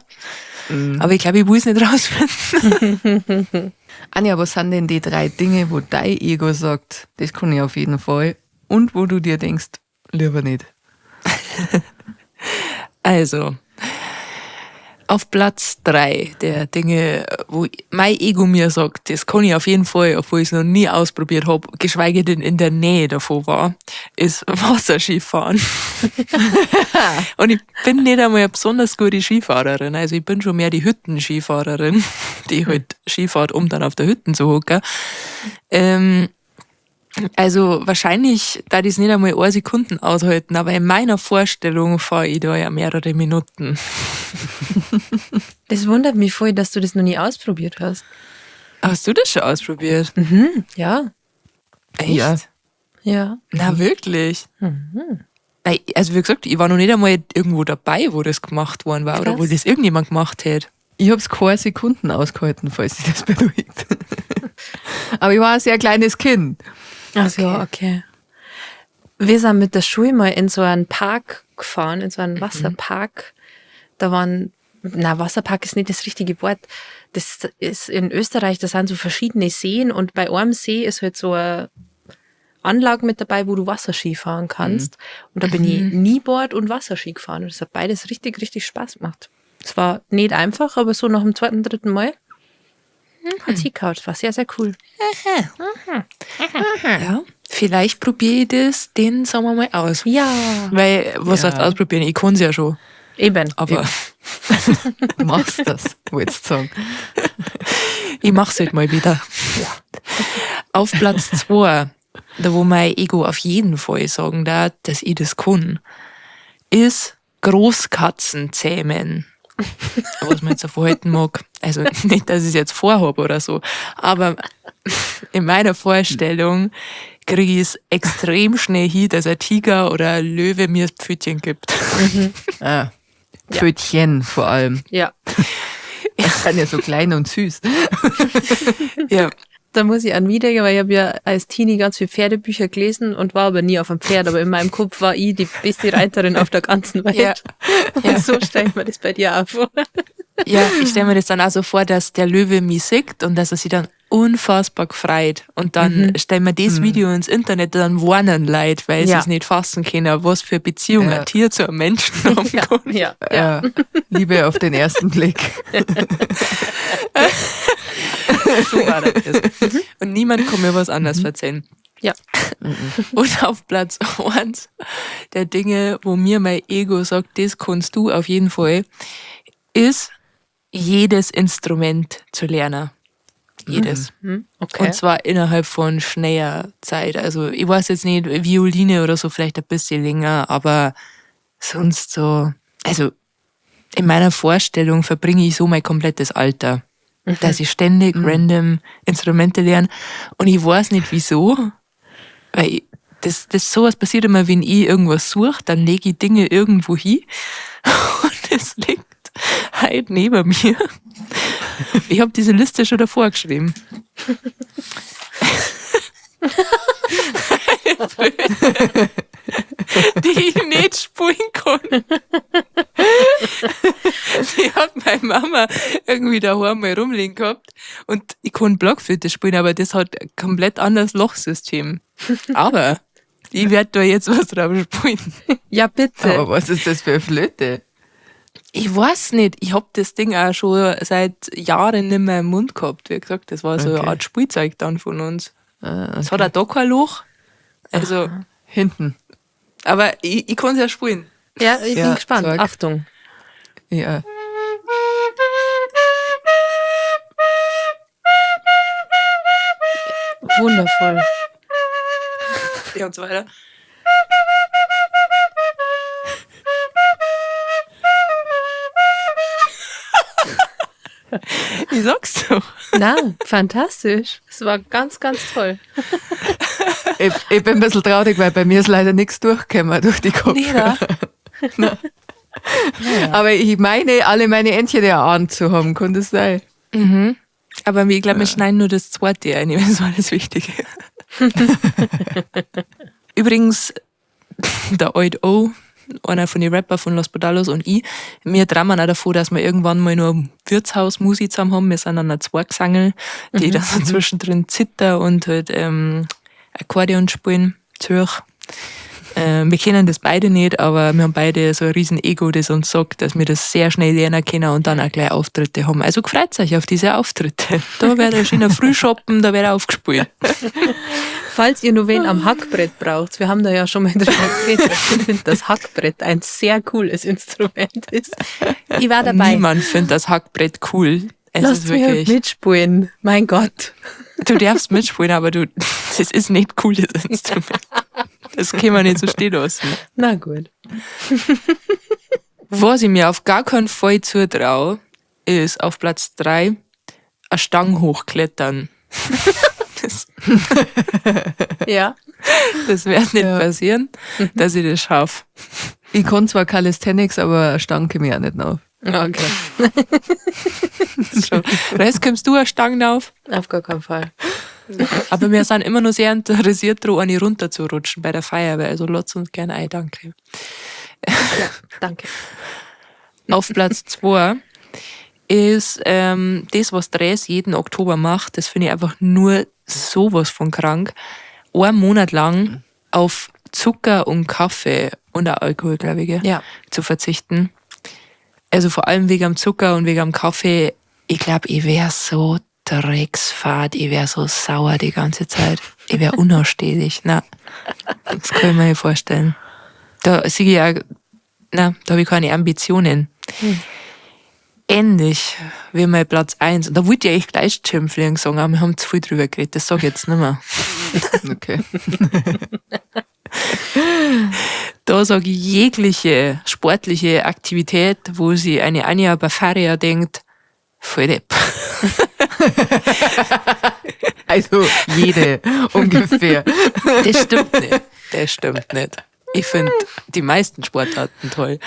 Aber ich glaube, ich will es nicht rausfinden. Anja, was sind denn die drei Dinge, wo dein Ego sagt, das kann ich auf jeden Fall und wo du dir denkst, lieber nicht? Also, auf Platz 3 der Dinge, wo mein Ego mir sagt, das kann ich auf jeden Fall, obwohl ich es noch nie ausprobiert habe, geschweige denn in der Nähe davon war, ist Wasserskifahren. Und ich bin nicht einmal eine besonders gute Skifahrerin. Also ich bin schon mehr die Hüttenskifahrerin, die halt Skifahrt, um dann auf der Hütten zu hocken. Also wahrscheinlich, da die es nicht einmal 1 Sekunden aushalten, aber in meiner Vorstellung fahre ich da ja mehrere Minuten. Das wundert mich voll, dass du das noch nie ausprobiert hast. Hast du das schon ausprobiert? Mhm, ja. Echt? Ja. Ja. Na, wirklich? Weil, also wie gesagt, ich war noch nicht einmal irgendwo dabei, wo das gemacht worden war oder wo Krass. das irgendjemand gemacht hat. Ich hab's keine Sekunden ausgehalten, falls sich das beruhigt. Aber ich war ein sehr kleines Kind. Ach so, okay. Wir sind mit der Schule mal in so einen Park gefahren, in so einen Wasserpark. Da waren, na, Wasserpark ist nicht das richtige Wort. Das ist in Österreich, da sind so verschiedene Seen und bei einem See ist halt so eine Anlage mit dabei, wo du Wasserski fahren kannst. Und da bin ich Kneeboard und Wasserski gefahren. Und das hat beides richtig, richtig Spaß gemacht. Es war nicht einfach, aber so nach dem zweiten, dritten Mal hat's hingehauen. Es war sehr, sehr cool. Ja. Vielleicht probiere ich das den Sommer mal aus. Ja. Weil, was Ja. heißt ausprobieren? Ich kann's ja schon. Eben. Aber Du machst das, wolltest du sagen. ich mach's halt mal wieder. Auf Platz 2, da wo mein Ego auf jeden Fall sagen darf, dass ich das kann, ist Großkatzen zähmen. Was man jetzt so verhalten mag. Also nicht, dass ich es jetzt vorhabe oder so, aber in meiner Vorstellung kriege ich es extrem schnell hin, dass ein Tiger oder ein Löwe mir das Pfötchen gibt. Ah. Pfötchen vor allem. Ja. Das sind ja so klein und süß. Ja. Da muss ich an mich denken, weil ich habe ja als Teenie ganz viel Pferdebücher gelesen und war aber nie auf einem Pferd. Aber in meinem Kopf war ich die beste Reiterin auf der ganzen Welt. Ja. Und so stelle ich mir das bei dir auch vor. Ja, ich stelle mir das dann auch so vor, dass der Löwe mich sieht und dass er sich dann unfassbar gefreut. Und dann stellen wir das Video ins Internet, dann warnen Leute, weil sie Ja. es nicht fassen können, was für Beziehung Ja. ein Tier zu einem Menschen haben kann. Ja. Ja. Liebe auf den ersten Blick. So war das. Und niemand kann mir was anderes erzählen. Ja. Und auf Platz 1 der Dinge, wo mir mein Ego sagt, das kannst du auf jeden Fall, ist jedes Instrument zu lernen. Jedes. Okay. Und zwar innerhalb von schneller Zeit. Also ich weiß jetzt nicht, Violine oder so vielleicht ein bisschen länger, aber sonst so. Also in meiner Vorstellung verbringe ich so mein komplettes Alter. Dass ich ständig random Instrumente lerne. Und ich weiß nicht wieso, weil ich, das sowas passiert immer, wenn ich irgendwas suche, dann lege ich Dinge irgendwo hin und es liegt halt neben mir. Ich habe diese Liste schon davor geschrieben. Eine Flöte, die ich nicht spulen kann. Die hat meine Mama irgendwie daheim mal rumliegen gehabt. Und ich kann Blockflöte spielen, aber das hat ein komplett anderes Lochsystem. Aber ich werde da jetzt was drauf spielen. Ja, bitte. Aber was ist das für eine Flöte? Ich weiß nicht, ich hab das Ding auch schon seit Jahren nicht mehr im Mund gehabt. Wie gesagt, das war so Okay. eine Art Spielzeug dann von uns. Ah, Es hat auch da kein Loch. Also, Hinten. aber ich kann es ja spielen. Ja, ich Ja, bin gespannt. zeig. Achtung. Ja. Wundervoll. Ja, und so weiter. Ich sag's doch. Na, fantastisch. Es war ganz, ganz toll. Ich bin ein bisschen traurig, weil bei mir ist leider nichts durchgekommen durch die Kopfhörer. Nee, Aber ich meine, alle meine Entchen erahnt zu haben, kann das sein? Aber ich glaube, wir schneiden nur das zweite ein, das war das Wichtige. Übrigens, der Oid O, einer von den Rapper von Los Podalos und ich, wir träumen auch davon, dass wir irgendwann mal nur Wirtshausmusik zusammen haben. Wir sind dann ein Zwei-Gesangel, die dann so zwischendrin Zither und halt Akkordeon spielen, Zürich. Wir kennen das beide nicht, aber wir haben beide so ein riesen Ego, das uns sagt, dass wir das sehr schnell lernen können und dann auch gleich Auftritte haben. Also freut euch auf diese Auftritte. Da wird er schön früh shoppen, da wird er aufgespielt. Falls ihr nur wen am Hackbrett braucht, wir haben da ja schon mal drüber geredet, dass ich finde, dass Hackbrett ein sehr cooles Instrument ist. Ich war dabei. Niemand findet das Hackbrett cool. Es Lasst ist mich wirklich. mitspielen. Mein Gott. Du darfst mitspielen, aber du, das ist nicht cool, das Instrument. Das kann man nicht so stehen lassen. Na gut. Was ich mir auf gar keinen Fall zutraue, ist auf Platz 3 eine Stange hochklettern. Das, Ja. das wird nicht Ja. passieren, dass ich das schaffe. Ich kann zwar Calisthenics, aber eine Stange komme ich auch nicht auf. Okay. Schon. Rest kommst du eine Stange auf? Auf gar keinen Fall. Aber wir sind immer noch sehr interessiert daran, eine runterzurutschen bei der Feuerwehr. Also lasst uns gerne ein, danke. Ja, danke. Auf Platz 2 ist das, was Dres jeden Oktober macht. Das finde ich einfach nur sowas von krank. Einen Monat lang auf Zucker und Kaffee und auch Alkohol, glaube ich, gell, Ja. zu verzichten. Also vor allem wegen am Zucker und wegen am Kaffee. Ich glaube, ich wäre so drecksfad, ich wäre so sauer die ganze Zeit. Ich wäre unausstehlich. Na, das kann ich mir nicht vorstellen. Da sehe ich ja, na, da habe ich keine Ambitionen. Ähnlich wie mein Platz 1. Und da wollte ich eigentlich gleich Gleitschirmfliegen sagen, aber wir haben zu viel drüber geredet. Das sage ich jetzt nicht mehr. Okay. Da sage ich jegliche sportliche Aktivität, wo sich eine Anja Bafaria denkt, voll depp. Also jede ungefähr. Das stimmt nicht. Das stimmt nicht. Ich finde die meisten Sportarten toll.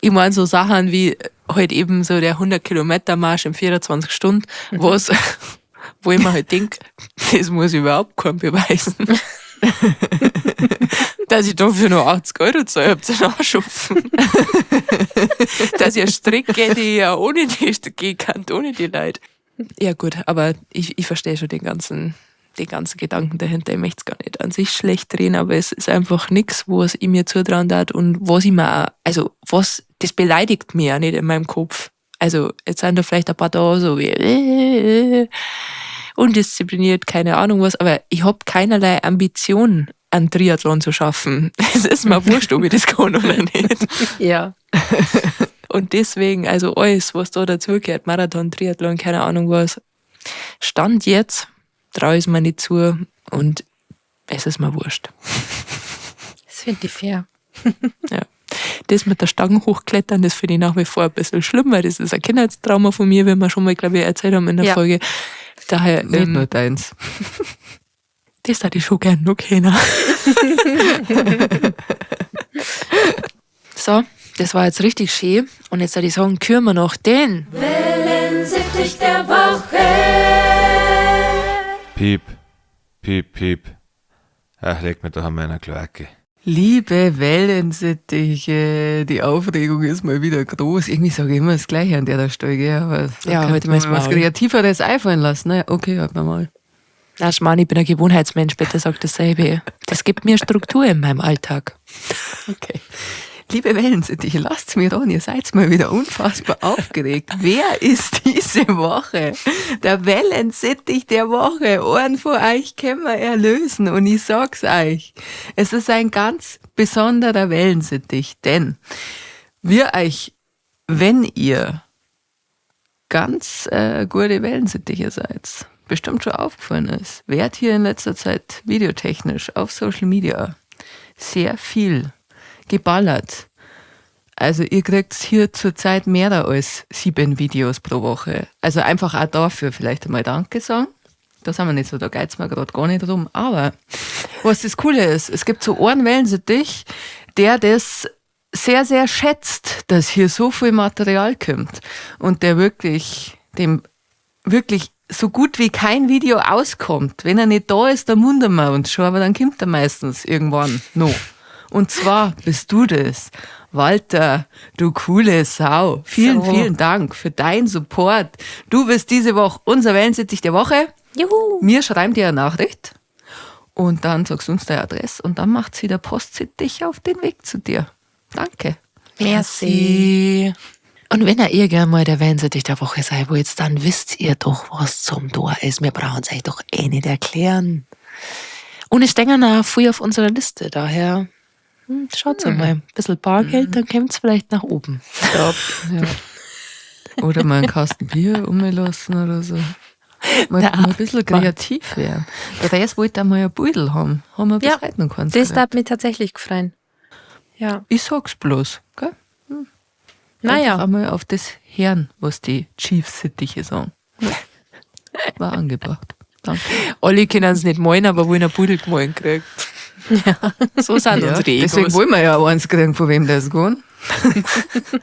Ich meine so Sachen wie halt eben so der 100-Kilometer-Marsch in 24 Stunden, was, wo ich mir halt denk, das muss ich überhaupt keinem beweisen. Dass ich dafür nur 80 Euro zahle, habt ihr Arsch offen. Dass ich eine Strecke gehe, die ich ja ohne die gehen kann, ohne die Leute. Ja gut, aber ich verstehe schon den ganzen Gedanken dahinter. Ich möchte es gar nicht an sich schlecht drehen, aber es ist einfach nichts, was ich mir zutrauen darf und was ich mir auch, also was, das beleidigt mich ja nicht in meinem Kopf. Also jetzt sind da vielleicht ein paar da so wie undiszipliniert, keine Ahnung was, aber ich habe keinerlei Ambition, einen Triathlon zu schaffen. Es ist mir wurscht, ob ich das kann oder nicht. Ja. Und deswegen, also alles, was da dazugehört, Marathon, Triathlon, keine Ahnung was, Stand jetzt, traue ich es mir nicht zu und es ist mir wurscht. Das finde ich fair. Ja. Das mit der Stange hochklettern, das finde ich nach wie vor ein bisschen schlimm, weil das ist ein Kindheitstrauma von mir, wie wir schon mal, glaube ich, erzählt haben in der Ja. Folge. Daher, Nicht nur deins. das hätte ich schon gern noch kennen. So, das war jetzt richtig schön. Und jetzt würde ich sagen, küren wir noch den. Wellensittich der Woche. Piep, piep, piep. Ach, leg mir doch an meiner Kloake. Liebe Wellensittiche, die Aufregung ist mal wieder groß. Irgendwie sage ich immer das Gleiche an der Stelle, gell? Aber da Ja, könnte heute man müssen mal wir was auch. Kreativeres einfallen lassen. Naja, okay, halt mal mal. Na, Schmarrn, ich bin ein Gewohnheitsmensch, bitte sag dasselbe. Das gibt mir Struktur in meinem Alltag. Okay. Liebe Wellensittiche, lasst mir ran, ihr seid mal wieder unfassbar aufgeregt. Wer ist diese Woche der Wellensittich der Woche? Ohren vor euch können wir erlösen und ich sag's euch, es ist ein ganz besonderer Wellensittich, denn wir euch, wenn ihr ganz gute Wellensittiche seid, bestimmt schon aufgefallen ist, werd hier in letzter Zeit videotechnisch auf Social Media sehr viel geballert. Also ihr kriegt hier zurzeit mehr als 7 Videos pro Woche. Also einfach auch dafür vielleicht einmal Danke sagen. Da sind wir nicht so, da geht's mir gerade gar nicht drum. Aber was das Coole ist, es gibt so einen Wellensittich, der das sehr, sehr schätzt, dass hier so viel Material kommt und der wirklich, dem wirklich so gut wie kein Video auskommt. Wenn er nicht da ist, dann wundern wir uns schon, aber dann kommt er meistens irgendwann noch. Und zwar bist du das. Walter, du coole Sau. Vielen, So. vielen Dank für deinen Support. Du bist diese Woche unser Wellensittich der Woche. Juhu. Mir schreibt dir eine Nachricht und dann sagst du uns deine Adresse und dann macht sie der Postsittich auf den Weg zu dir. Danke. Merci. Und wenn ihr gern mal der Wellensittich der Woche sein wollt, dann wisst ihr doch, was zum Tor ist. Wir brauchen es euch doch eh nicht erklären. Und es stehen auch viel auf unserer Liste, daher schaut mal. Ein bisschen Bargeld, dann kommt's vielleicht nach oben. Ja. Oder mal einen Kasten Bier umlassen oder so. Mal, mal ein bisschen kreativ werden. Der Rest wollte einmal ein Beutel haben. Haben wir bis Ja, heute noch keins Das gekriegt. darf mich tatsächlich gefreien. Ja. Ich sag's bloß, gell? Naja. Einfach einmal auf das hören, was die Chiefs-Sittiche sagen. War angebracht. Danke. Alle können es nicht malen, aber wollen ein Pudel gemahlen kriegen. Ja. So sind Ja, unsere deswegen Egos. wollen wir ja auch eins kriegen, von wem das geht.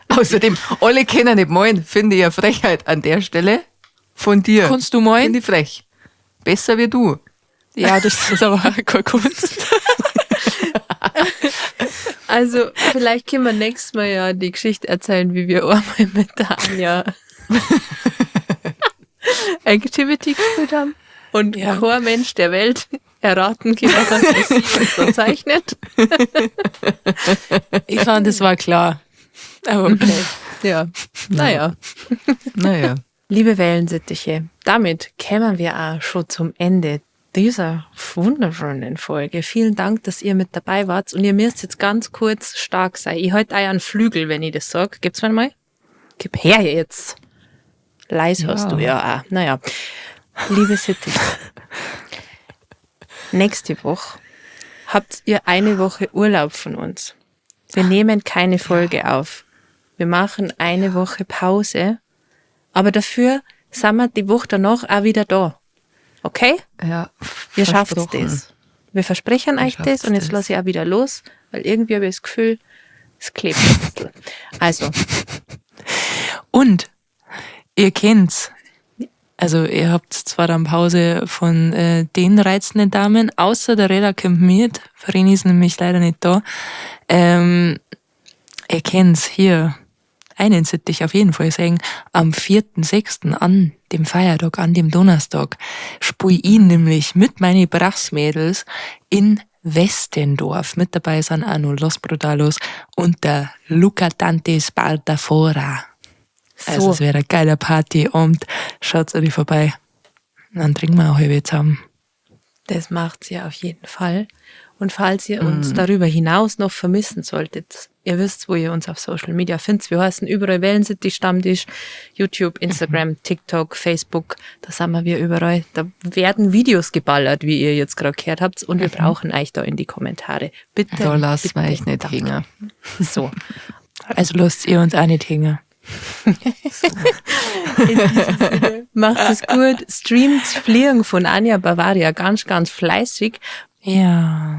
Außerdem, alle können nicht malen, finde ich eine Frechheit an der Stelle. Von dir. Kannst du malen? Finde ich frech. Besser wie du. Ja, das ist aber auch keine Kunst. Also, vielleicht können wir nächstes Mal ja die Geschichte erzählen, wie wir einmal mit der Anja Activity gespielt haben und Ja. kein Mensch der Welt erraten kann, was sie uns da zeichnet. Ich fand, das war klar. Aber okay. Ja, naja. Naja. Liebe Wellensittiche, damit kämen wir auch schon zum Ende dieser wunderschönen Folge. Vielen Dank, dass ihr mit dabei wart und ihr müsst jetzt ganz kurz stark sein. Ich halte euch einen Flügel, wenn ich das sag. Gibt's mir mal? Gib her jetzt. Leis hast du ja auch. Naja. Liebe Sittiche, nächste Woche habt ihr eine Woche Urlaub von uns. Wir nehmen keine Folge auf. Wir machen eine Woche Pause. Aber dafür sind wir die Woche danach auch wieder da. Okay? Ja, Ihr schafft versprochen. das. Wir versprechen euch das schafft's und jetzt das. lasse ich auch wieder los, weil irgendwie habe ich das Gefühl, es klebt ein bisschen. Also, Und ihr kennt's. Also ihr habt zwar dann Pause von den reizenden Damen, außer der Reda kommt mit. Vreni ist nämlich leider nicht da. Ihr kennt's hier. Einen Sittich auf jeden Fall sagen, am 4.6. an dem Feiertag, an dem Donnerstag, spui ich nämlich mit meine Brassmädels in Westendorf. Mit dabei sind auch noch Los Brutalos und der Luca Dante Spartafora. Also so. es wäre ein geiler Partyabend. Schaut euch vorbei. Dann trinken wir auch halbe zusammen. Das macht ihr auf jeden Fall. Und falls ihr uns darüber hinaus noch vermissen solltet, ihr wisst, wo ihr uns auf Social Media findet. Wir heißen überall Wellensittich Stammtisch, YouTube, Instagram, TikTok, Facebook. Da sind wir überall. Da werden Videos geballert, wie ihr jetzt gerade gehört habt. Und wir brauchen euch da in die Kommentare. Bitte. Da lassen wir bitte, euch nicht danke. hängen. So. Also lasst ihr uns auch nicht hängen. Macht es gut. Streamt Fliegen von Anja Bavaria ganz, ganz fleißig. Ja,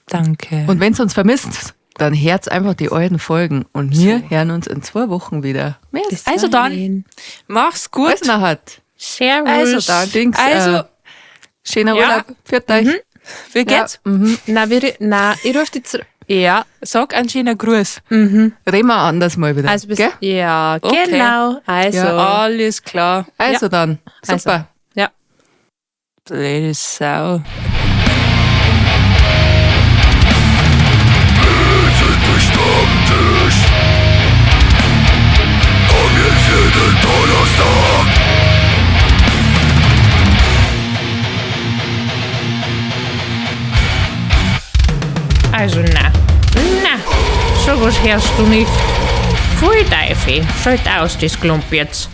danke. Und wenn's uns vermisst, dann hört's einfach die alten Folgen. Und wir hören uns in 2 Wochen wieder. Mehr Bis Also dann. dahin. mach's gut. Also nachher. Servus. Also dann. Dings, Also, schöner Ja. Urlaub. Pfiat euch. wie geht's? Ja, mhm. Na, wir, na, ich rufe dich zurück. Ja. Sag einen schönen Gruß. Reden wir anders mal wieder. Also bis, gell? ja, Okay. genau. Also, Ja. Alles klar. Also dann. Also. Super. ja. Blöde Sau. Also na, na, sowas hörst du nicht. Pfui Teufel, schalt aus das Klump jetzt.